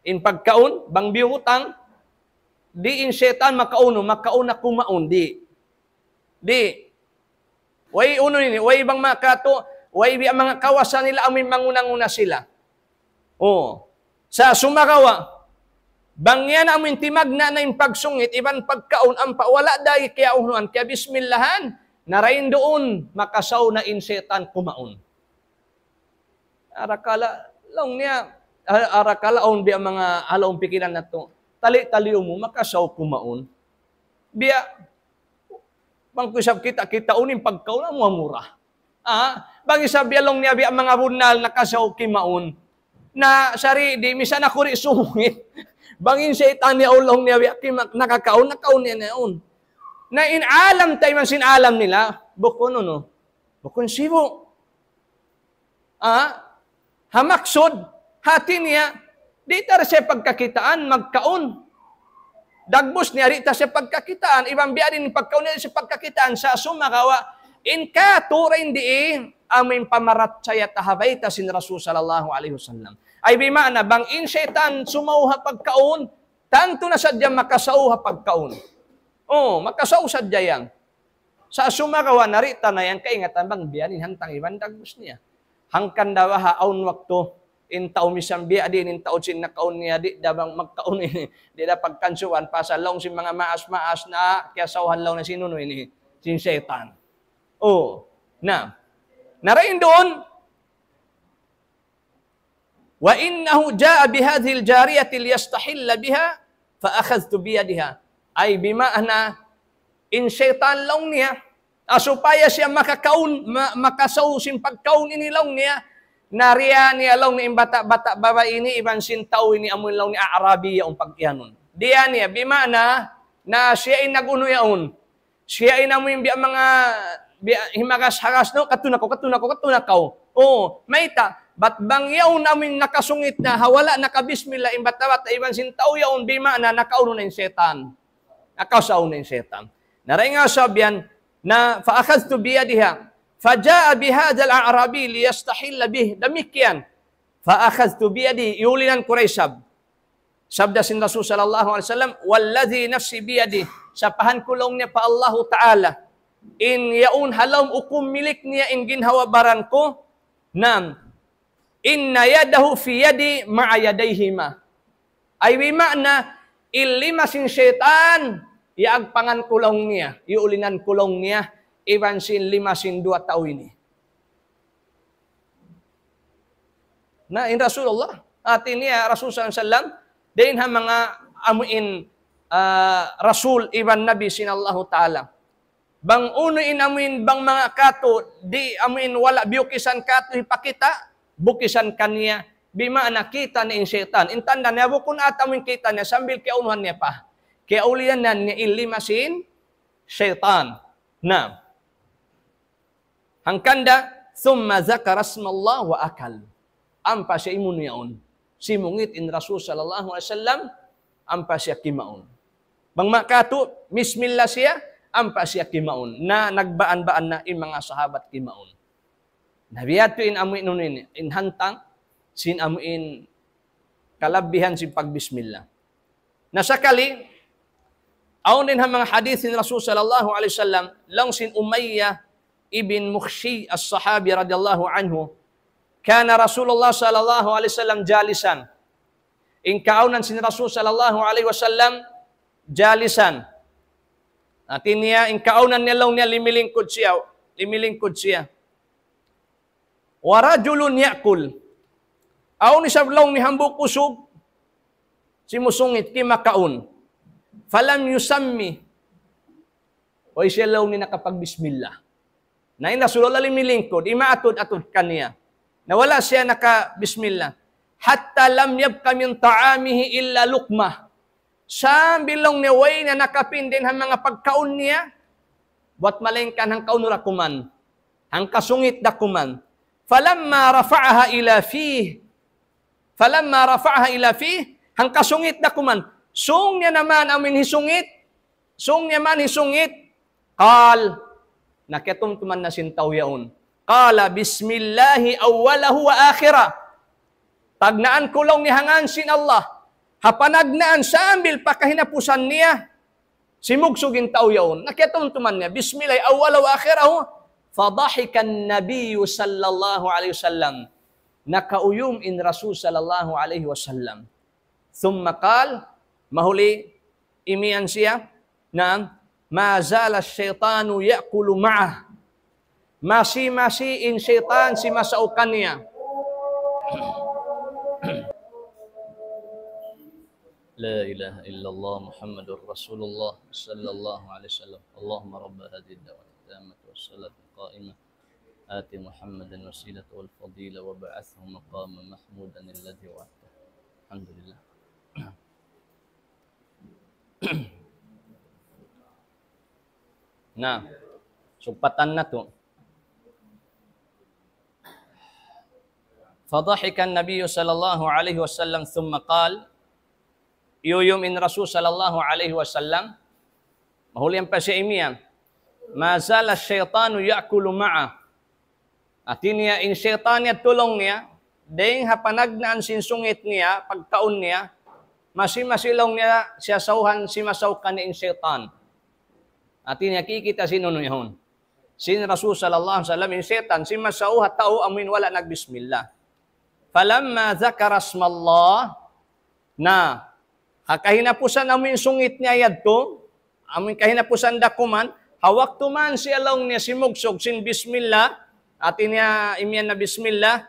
In pagkaun, bang biyutang, di' in saytan makaunu, makauna kumaun, di'. Di'. Way unu ini, way bang makatu, way biya' manga kawasa nila amu in manguna-nguna sila. Oh. Sa' sumagawa', bang yan amu in timagna' na in pagsungit, iban pagkaun ampa wala' da kiyaunuhan, kiyabismillahan, na dayn duun, makasaw na in saytan kumaun. Arakala', laung niya, a-, arakala' awn biya' manga ha lawm pikilan natu'. Tali-tali mu, makasaw kumaun. Biya', bang ku isab kita'-kita' unu in pagkaun mu mura. Ah, bang isab biya' laung niya biya' manga bunnal nakasaw kimaun. Na sari di', misan aku di' sumungit. Bang in saytan niya laung niya biya' kima-, nakakaun, nakaun niya na yaun. Na in alam ta iban sin alam nila, bukun unu, bukun sibu'. Ah, ha maksud, hati niya, di' ta siya pagkakitaan, magkaun. Dagbus niya, di' ta siya pagkakitaan, iban biya' diin in pagkaun niya, di' siya pagkakitaan, sa' sumagawa', in katu' dayn di, amu in pamarachaya ta ha bayta' sin Rasul sallallahu alayhi wasallam. Ay bima'na, bang in saytan sumaw ha pagkaun, tantu na sadja makasaw ha pagkaun. Oh, makasaw sadja yan. Sa' sumagawa' na di' ta na yan kaingatan bang biya' diin hantang iban dagbus niya. Hangkan da baha' awn waktu, in tau misan biya' diin in tau sin nakaun niya, di' da bang magkaun ini, di' da pagkansuan, pasal laung sin manga maas-maas na, kiyasawhan laung na sin unu ini, sin saytan. Oh, na. Na dayn duun, وإنه جاء بهذه الجارية ليستحل بها فأخذت بيدها. Ay bima'na, in saytan laung niya, ah, supaya siya makakaun, ma-, makasaw sin pagkaun ini laung niya, na diya niya laung niya in bata'-bata' babai ini, iban sin tau ini amu in laung niya Arabi yaun pag-iyanun. Diya niya, bima'na, na siya in nag-unu yaun. Siya in amu in biya' manga, biya' himagas-hagas, no? Kadtu na kaw, kadtu na kaw, kadtu na kaw. Oh, mayta', bat bang yaun amu in nakasungit na, ha wala' nakabismillah, in bata'-bata', iban sin tau yaun, bima'na, nakaunu na in saytan. Nakasaw na in saytan. Na dayn ha sabab yan, na, فأخذت بيدها. فجاء بهذا الأعرابي ليستحل به. Damikkiyan. فأخذت بيده. Iyulinan ku da isab. Sabda sin Rasul sallallahu alayhi wasallam, والذي نفسي بيده, sapahan ku laung niya pa Allahu Ta'ala, in yaun ha lawm hukum milik niya in ginhawa-baran ku, naam, إن يده في يدي مع يديهما. Ay bima'na, in lima sin saytan, yaagpangan ku laung niya, iyulinan ku laung niya, iban sin lima sin duwa tau ini. Na in Rasulullah, hati niya Rasul sallallahu alayhi wasallam, dayn ha manga amu in, ah, Rasul iban Nabi sin Allahu Ta'ala. Bang unu in amu in bang manga katu', di' amu in wala' biyukisan katu' hipakita', bukisan kaniya, bima'na kita' niya in saytan. In tanda' niya bukun ata amu in kita' niya sambil kiyaunuhan niya pa. Kiyaulinan niya in lima sin saytan. Na. Hangkan da, ثم ذكر اسم الله وأكل. Ampa siya imunu yaun. Simungit in Rasul sallallahu alayhi wasallam, ampa siya kimaun. Bang makatu', bismillah siya, ampa siya kimaun. Na nagbaan-baan na in manga sahabat kimaun. Na biya' tu in amu in unu ini, in hantang, sin amu in kalabihan sin pagbismillah. Na sakali, awn dayn ha manga hadith sin Rasul sallallahu alayhi wasallam, laung sin Umayyah ibn Mukhshi as-Sahabi radiyallahu anhu, كان رسول الله صلى الله عليه وسلم جالسا. In kaawnan sin Rasul sallallahu alayhi wasallam, jalisan. Hati niya, in kaawnan niya laung niya limilingkud siya, limilingkud siya. ورجل يأكل. Awn isab laung niya hambuuk usug, simusungit, kimakaun. فلم يسم. Way siya laung niya nakapagbismillah. Na in Rasulullah limilingkud, imaatud-atud kaniya. Na wala' siya naka-bismillah. حتى لم يبق من طعامه إلا لقمة. Sambil laung niya way na nakapindin ha manga pagkaun niya, buwat malaingkan hangkaunu da kuman, hangkasungit da kuman. فلما رفعها إلى فيه, فلما رفعها إلى فيه, hangkasungit da kuman. Sung niya na man amuin hisungit, sung niya man hisungit, قال, na kiyatumtuman na sin tau yaun. قال بسم الله أوله وآخره. Tagnaan ku laung niya ha ngan sin Allah. Ha panagnaan sambil pa kahinapusan niya, simugsug in tau yaun. Na kiyatumtuman niya, بسم الله أوله وآخره. فضحك النبي صلى الله عليه وسلم. Nakauyum in Rasul sallallahu alayhi wasallam. ثم قال, mahuli imiyan siya, na, ما زال الشيطان يأكل معه. Masi-masi in saytan simasaw kaniya. لا إله إلا الله محمد رسول الله صلى الله عليه وسلم. اللهم رب هذه الدعوة التامة والصلاة القائمة آت محمدا الوسيلة والفضيلة وابعثه مقاما محمودا الذي وعدته. الحمد لله. Na, sugpatan natu'. فضحك النبي صلى الله عليه وسلم ثم قال, iyuyum in Rasul sallallahu alayhi wasallam, mahuli ampa siya imiyan, ما زال الشيطان يأكل معه. Hati niya, in saytan yadtu laung niya, dayng ha panagnaan sin sungit niya, pagkaun niya, masi-masi laung niya, siyasawhan, simasaw kaniya in saytan. Hati niya, kikita' sin unu yaun. Sin Rasul sallallahu alayhi wasallam, in saytan, simasaw ha tau amuin wala' nagbismillah. فلما ذكر اسم الله, na, ha kahinapusan amuin sungit niya yadtu, amuin kahinapusan da kuman, ha waktu man siya laung niya simugsug sin bismillah, hati niya imiyan na bismillah,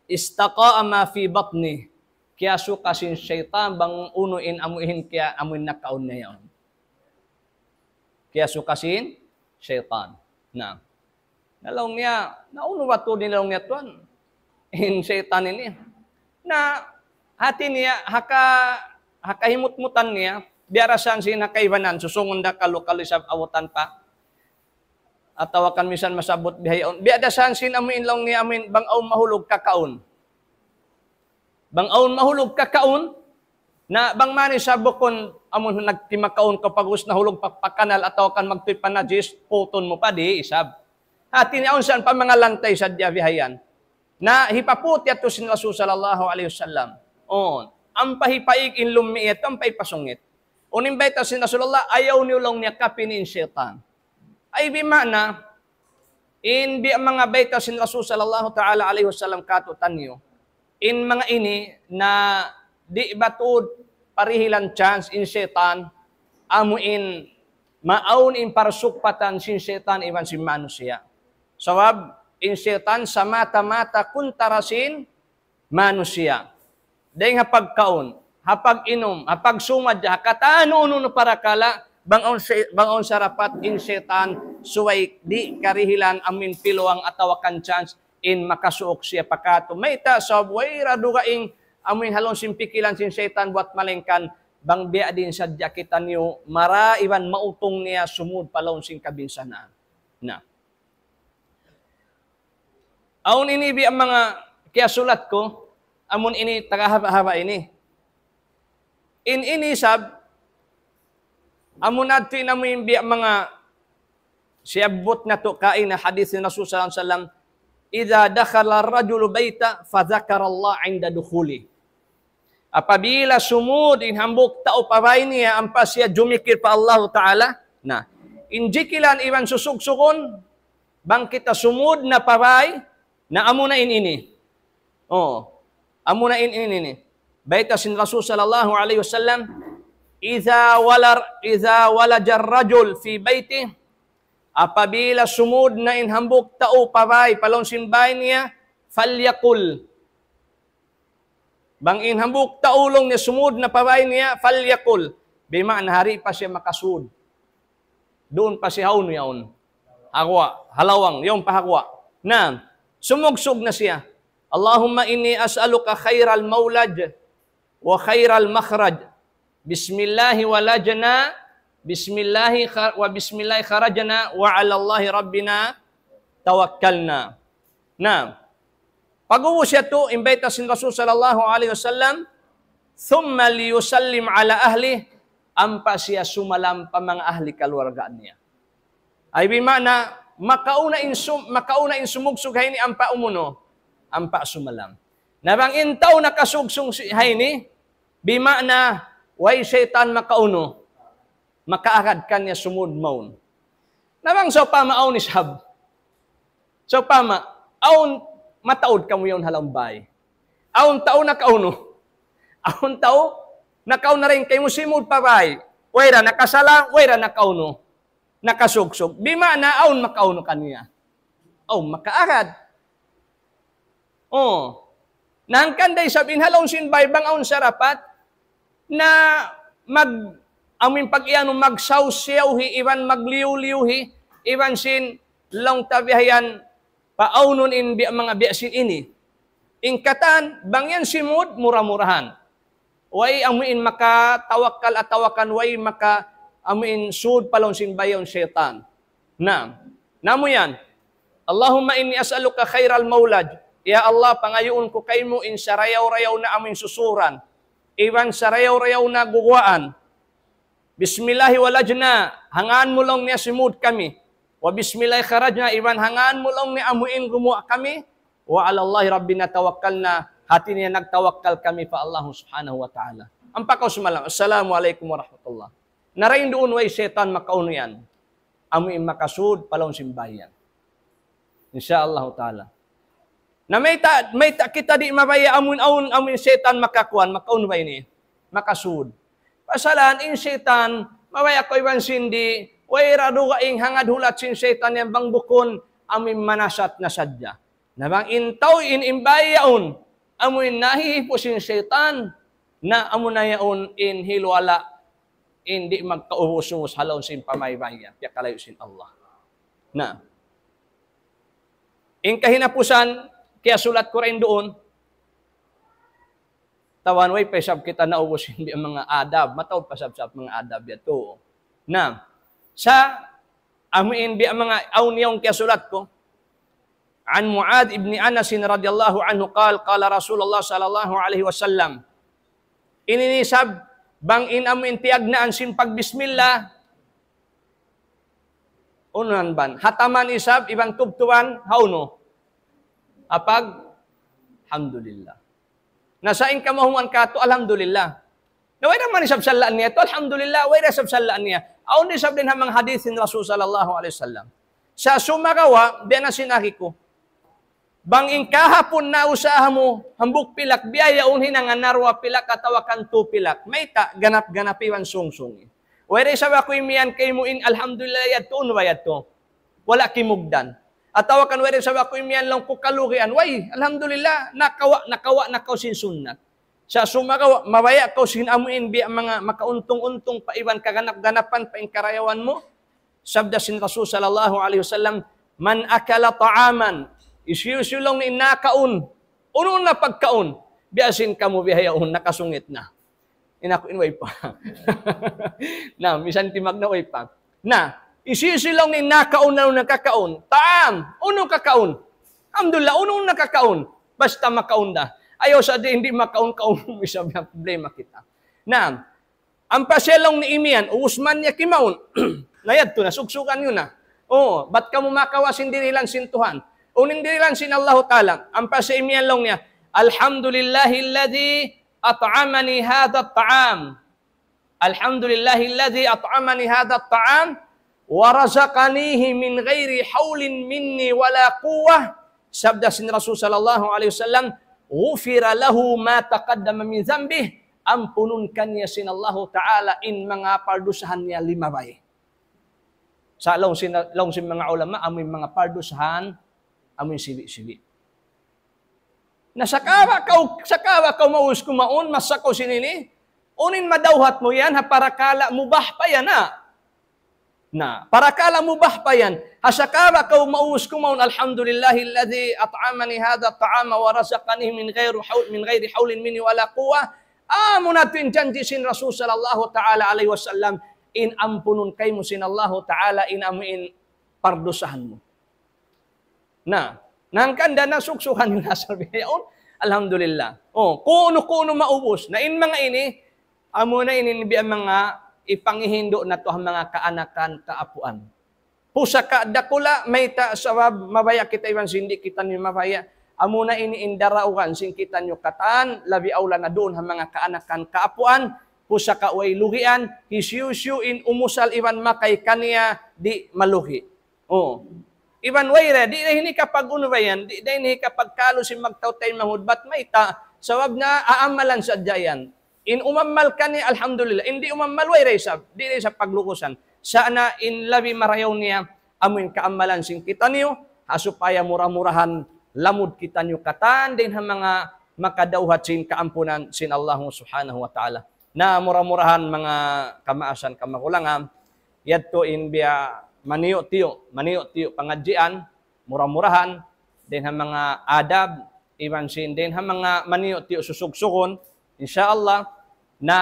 استقاء ما في بطنه. Kiyasuka sin saytan bang unu in amuin kiya-, amuin nakaun niya yaun. Kiyasuka sin saytan. Na. Na laung niya, na unu ba tuud in laung niya tuwan? In saytan ini. Na hati niya, ha ka-, ha kahimutmutan niya, biya' da isab sin ha kaibanan, susungun da kalu-kalu isab awutan pa. Atawa kan minsan masabbut bihaun. Biya' da isab sin amuin laung niya amuin bang awn mahulug kakaun. Bang awn mahulug kakaun, na bang man isab bukun amun nagtimakaun kaw pag'ubus nahulug pa, pa kanal atawa kan magtuy pa najis, putun mu pa di' isab. Hati niya awn san pa manga lantay sadja bihayan. Na hipaput yadtu sin Rasul sallallahu alayhi wasallam. On, ampa hipaig in lummi' yadtu, ampa hipasungit. Unu in bayta' sin Rasulullah, ayaw niyu laung niya kapin in saytan. Ay bima'na, in biya' manga bayta' sin Rasul sallallahu ta'ala alayhi wasallam kātu'niyu, in manga ini na di' ba tuud parihilan chance in saytan, amu in maawn in parsugpatan sin saytan iban sin manusiya'. Sabab in saytan samata-mata kuntara sin manusiya'. Dayng ha pagkaun, ha pag-inum, ha pagsumadja, ha katan unu-unu parakala', bang awn sa-, bang awn sarapat in saytan, subay di' karihilan amuin piluang atawa kan chance in makasuuk siya pa kātu'. Mayta', sabab way ra dugaing amuin ha lawm sin pikilan sin saytan buwat malaingkan, bang biya' diin sadja kitaniyu, mara iban mautung niya sumud pa lawm sin kabinsanaan. Na. Awn ini biya' manga kiyasulat ku, amun ini taga haba'-haba' ini. In ini isab, amun adtu in amuin biya' manga siyabbut natu' kaina hadith ni Rasul sallallahu alayhi wasallam, إذا دخل الرجل بيته فذكر الله عند دخوله. Apabila sumud in hambuuk tau pa bāy niya ampa siya jumikil pa Allahu Ta'ala, na, in jikilan iban susugsugun, bang kita sumud na pa bāy, na amuna in ini. Oh, amuna in ini. Bayta' sin Rasul sallallahu alayhi wasallam, إذا ولر-, إذا ولج الرجل في بيته, apabila sumud na in hambuuk tau pa bāy, pa lawm sin bāy niya, فليقل. Bang in hambuuk tau laung niya sumud na pa bāy niya, فليقل. Bima'na di' pa siya makasud. Duun pa siya ha unu yaun. Awa, ha lawang, yaun pa ha guwa'. Na, sumugsug na siya. اللهم إني أسألك خير المولج وخير المخرج. بسم الله ولجنا، بسم الله خ-، وبسم الله خرجنا، وعلى الله ربنا توكلنا. Na, pag'ubus yadtu, in bayta' sin Rasul sallallahu alayhi wasallam, ثم ليسلم على أهله, ampa siya sumalam pa manga ahli kaluarga niya. Ay, bima'na, makauna in sum-, makauna in sumugsug ha ini ampa umunu, ampa sumalam. Na bang in tau nakasugsug si-, ha ini, bima'na, way saytan makaunu, makaagad kaniya sumud mawn. Na bang sawpama awn isab. Sawpama, awn mataud kamu yaun ha lawm bay. Awn tau nakaunu. Awn tau nakaunu dayn kaymu simud pa bay. Way da nakasalam, way da nakaunu. Nakasugsug. Bima'na awn makaunu kaniya. Awn makaagad. Oh. Na hangkan da isab in ha lawm sin bay bang awn sarapat na mag-, amu in pag-iyanu magsawsiyaw hi, iban magliyu-liyu hi, iban sin laung ta bihayan paawnun in biya' manga biya' sin ini. In katan, bang yan simud, mura-murahan. Way amu in makatawakkal atawa kan way maka amu in sud pa lawm sin bay yaun saytan. Na, namu yan. اللهم إني أسألك خير المولج. Ya Allah, pangayuun ku kaymu in sarayaw-rayaw na amu in susuran. Iban sarayaw-rayaw na guguwaan. بسم الله ولجنا, ha ngan mu laung niya simud kami. وبسم الله خرجنا, iban ha ngan mu laung niya amu in gumuwa' kami. وعلى الله ربنا توكلنا, hati niya nagtawakkal kami pa Allah subhanahu wa ta'ala. Ampa kaw sumalam, "Assalamu alaykum warahmatullah." Na dayn duun way saytan makaunu yan. Amu in makasud pa lawm sin bay yan. Insha Allah ta'ala. Na mayta', mayta' kita di' mabaya' amu in awn, amu in saytan makakuan, makaunu ba ini? Makasud. Pasalan in saytan, mabaya' kaw iban sin di', way da dugaing hangad hulat sin saytan yan bang bukun, amu in manasat na sadja. Na bang in tau in, in bay yaun, amu in nahihipu sin saytan, na amu na yaun in hiluwala, in di' magkaubus-ubus ha lawm sin pamaybay yan, piyakalayu' sin Allah. Na, in kahinapusan, kiyasulat ku dayn duun, tawan way pa isab kita naubus in biya' manga adab, mataud pa sab-sab manga adab yadtu. Na, sa' amu in biya' manga awn yaun kiyasulat ku, عن معاذ بن أنس رضي الله عنه قال، قال رسول الله صلى الله عليه وسلم. Ini isab, bang in amu in tiyagnaan sin pagbismillah, unuhan ban, hataman isab, iban tubtuban, ha unu? Ha pag-, alhamdulillah. Na sa' in kamahuman katu', alhamdulillah. Na way da man isab salaan niya, tu alhamdulillah, way da isab salaan niya. Awn isab dayn ha manga hadith sin Rasul sallallahu alayhi wasallam. Sa' sumagawa', biya' na sin agi ku. Bang in kahapun na usaha mu, hambuuk pilak, biya' yaun hinangan na duwa pilak atawa kan tu pilak. Mayta', ganap-ganap iban sungsung. Way da isab aku imiyan kaymu in alhamdulillah yadtu, unu ba yadtu? Wala' kimugdan. Atawa kan way da isab aku imiyan laung ku kalugian. Way, alhamdulillah, nakawa', nakawa' na kaw sin sunnat. Sa' sumagawa', mabaya' kaw sin amu in biya' manga makauntung-untung pa iban kaganap-ganapan pa in karayawan mu. Sabda sin Rasul sallallahu alayhi wasallam, من أكل طعاما, hisiyu-siyu laung niya in nakaun, unu na pagkaun, biya' sin kamu bihaun, nakasungit na. In aku in way pa. Na, misan timagna' way pa. Na, hisiyu-siyu laung niya in nakaun na nakakaun. Ta'am, unu kakaun. Alhamdulillah, unu nakakaun. Basta makaun da. Ayaw sa' di', di' makaun-kaun, isab yan problema kita. Na, ampa siya laung niya imiyan, ubus man niya kimaun. Na yadtu na, sugsugan niyu na. O, bat kamu makawa' sin dirihilan sin Tuhan? Unu in dirihilan sin Allahu Ta'ala? Ampa siya imiyan laung niya, الحمد لله الذي أطعمني هذا الطعام. الحمد لله الذي أطعمني هذا الطعام ورزقنيه من غير حول مني ولا قوة. Sabda sin Rasul sallallahu alayhi wasallam, غفر له ما تقدم من ذنبه. Ampunun kaniya sin Allahu Ta'ala in manga pardusahan niya limabay. Sa' laung sin, laung sin manga ulama, amu in manga pardusahan, amu in sibi'-sibi'. Na sakawa' kaw, sakawa' kaw maus kumaun, masa kaw sin ini, unu in madawhat mu yan, ha parakala' mubah pa yan, ha? Na, parakala' mubah pa yan. Ha sakali kaw maubus kumaun, "Alhamdulillahilladhi at'amani hadha ta'ama wa razaqani min ghayri hawl, min ghayri hawlin minni wala quwwah." Amu na tuud in janji' sin Rasul sallallahu ta'ala alayhi wasallam, in ampunun kaymu sin Allahu ta'ala in amu in pardusahan mu. Na, hangkan da na suksukan niyu na sabi yaun. Alhamdulillah. O, kunu-kunu maubus. Na in manga ini, amu na ini in biya' manga ipangihindu' natu' ha manga kaanakan kaapuan. Pusaka dakula', mayta' sabab mabaya' kita iban sin di' kitaniyu mabaya'. Amu na ini in daraugan sin kitaniyu katan, labi awla na duun ha manga kaanakan kaapuan, pusaka way lugian, hisiyu-siyu in umusal iban makay kaniya di' malugi. O. Iban wayra, di' na ini kapag-unu ba yan, di' na ini kapagkalu sin magtautay manghud bat mayta', sabab na aamalan sadja yan. In umamal kaniya, alhamdulillah. In di' umamal, wayra isab. Di' na isab paglukusan. Sa' na in labi marayaw niya, amu in kaamalan sin kitaniyu, ha supaya mura-murahan lamud kitaniyu katan dayn ha manga makadawhat sin kaampunan sin Allah subhanahu wa ta'ala. Na mura-murahan manga kamaasan kamagulangan, yadtu in biya' maniyu-tiyu, maniyu-tiyu pangadjian, mura-murahan, dayn ha manga adab, iban sin dayn ha manga maniyu-tiyu susugsugun, insya Allah, na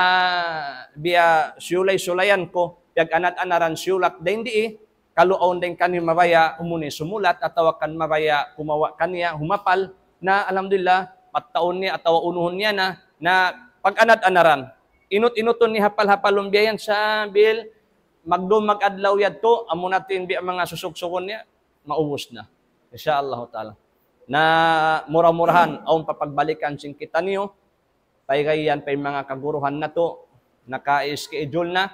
biya' siyulay-sulayan ku, piyag-anad-anaran siyulat dayn di, kalu awn dayn kaniyu mabaya' umuni sumulat atawa kan mabaya' kumawa' kaniya humapal, na alhamdulillah, pattaun niya atawa unuhun niya na, na pag-anad-anaran. Inut-inutun niya hapal-hapalun biya' yan sambil magdum mag-adlaw yadtu, amu na tuud in biya' manga susugsugun niya, maubus na. Insya Allah ta'ala. Na mura-murahan, awn pa pagbalikan sin kitaniyu, paigayan pa in manga kaguruhan natu', naka-schedule na.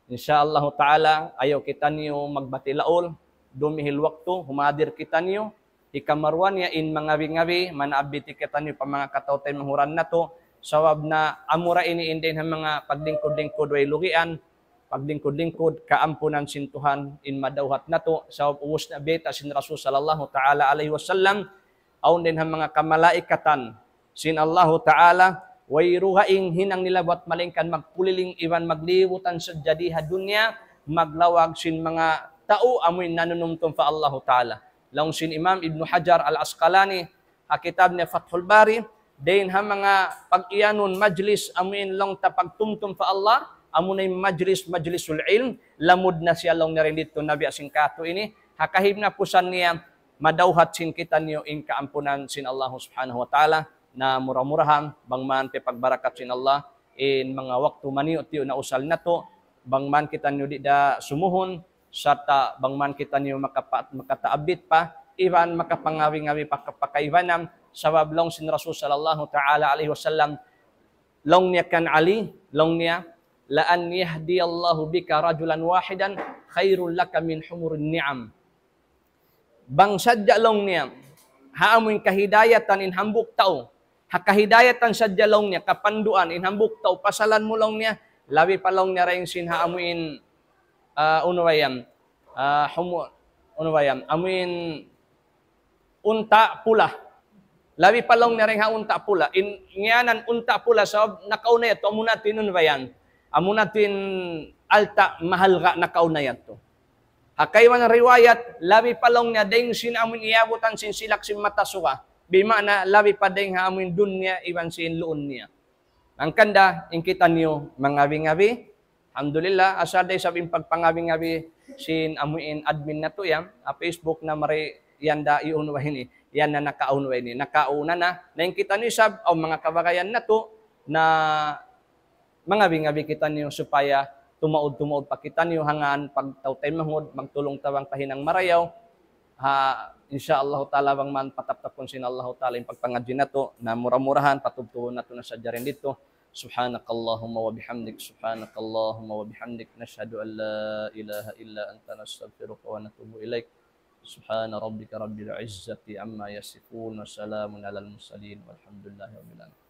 Insya Allah ta'ala, ayaw kitaniyu magbati laul, dumihil waktu, humadir kitaniyu, hikamaruwa niya in mangabi-ngabi, manaabiti kitaniyu pa manga kataw-taymanghuran natu', sabab na amura ini in dayn ha manga paglingkud-lingkud way lugian, paglingkud-lingkud kaampunan sin Tuhan in madawhat natu', sabab ubus na bayta' sin Rasul sallallahu ta'ala alayhi wasallam, awn dayn ha manga kamalaikatan sin Allahu ta'ala, way dugaing hinang nila bat malaingkan magpuliling iban maglibutan sadja di ha dunya, maglawag sin manga tau amu in nanunumtum pa Allahu ta'ala. Laung sin Imam Ibnu Hajar Al-Asqalani, ha kitab niya Fathul Bari, dayn ha manga pag-iyanun majlis amu in laung ta pagtumtum pa Allah, amu na in majlis, majlisul ilm, lamud na siya laung niya dayn didtu na biya' sin katu' ini, ha kahinapusan niya, madawhat sin kitaniyu in kaampunan sin Allah subhanahu wa ta'ala, na mura-murahan, bang man piyagbarakat sin Allah, in manga waktu maniyu-tiyu na usal natu', bang man kitaniyu di' da sumuhun, sarta' bang man kitaniyu makapa-, makataabit pa, iban makapangabi-ngabi pa, pa kaibanan, sabab laung sin Rasul sallallahu ta'ala alayhi wasallam, laung niya kan Ali, laung niya, "لأن يهدي الله بك رجلا واحدا خير لك من حمر النعم." Bang sadja laung niya, ha amu in kahidayatan in hambuuk tau, ha kahidayatan sadja laung niya, kapanduan in hambuuk tau, pasalan mu laung niya, labi pa laung niya dayn sin ha amu in, ah, unu ba yan? Ah, humu-, unu ba yan? Amu in unta' pula. Labi pa laung niya dayn ha unta' pula. In ngiyanan unta' pula sabab nakauna yadtu, amu na tuud in unu ba yan? Amu na tuud in alta' mahalga' nakauna yadtu. Ha kaibanan riwayat, labi pa laung niya dayn sin amu in iyabutan sin silak sin mata suga. Bima'na labi pa dayn ha amu in dunya iban sin luun niya. Hangkan da, in kitaniyu mangabi-ngabi. Alhamdulillah, asal da isab in pagpangabi-ngabi sin amu in admin natu' yan, ha Facebook na mari yan da iyunu ba ini, yan na nakaunu ba ini, nakauna na. Na in kitaniyu isab, awn manga kabagayan natu', na mangabi-ngabi kitaniyu supaya tumaud-tumaud pa kitaniyu hangkan pagtaw-taymanghuran, magtulung-tabang pa hinang marayaw. Ha, insya Allah ta'ala bang man pataptapun sin Allah ta'ala in pagpangadji' natu', na mura-murahan patubtubun natu' na sadja dayn didtu. سبحانك اللهم وبحمدك، سبحانك اللهم وبحمدك، نشهد أن لا إله إلا أنت، نستغفرك ونتوب إليك. سبحان ربك رب العزة عما يصفون، وسلام على المرسلين، والحمد لله رب العالمين.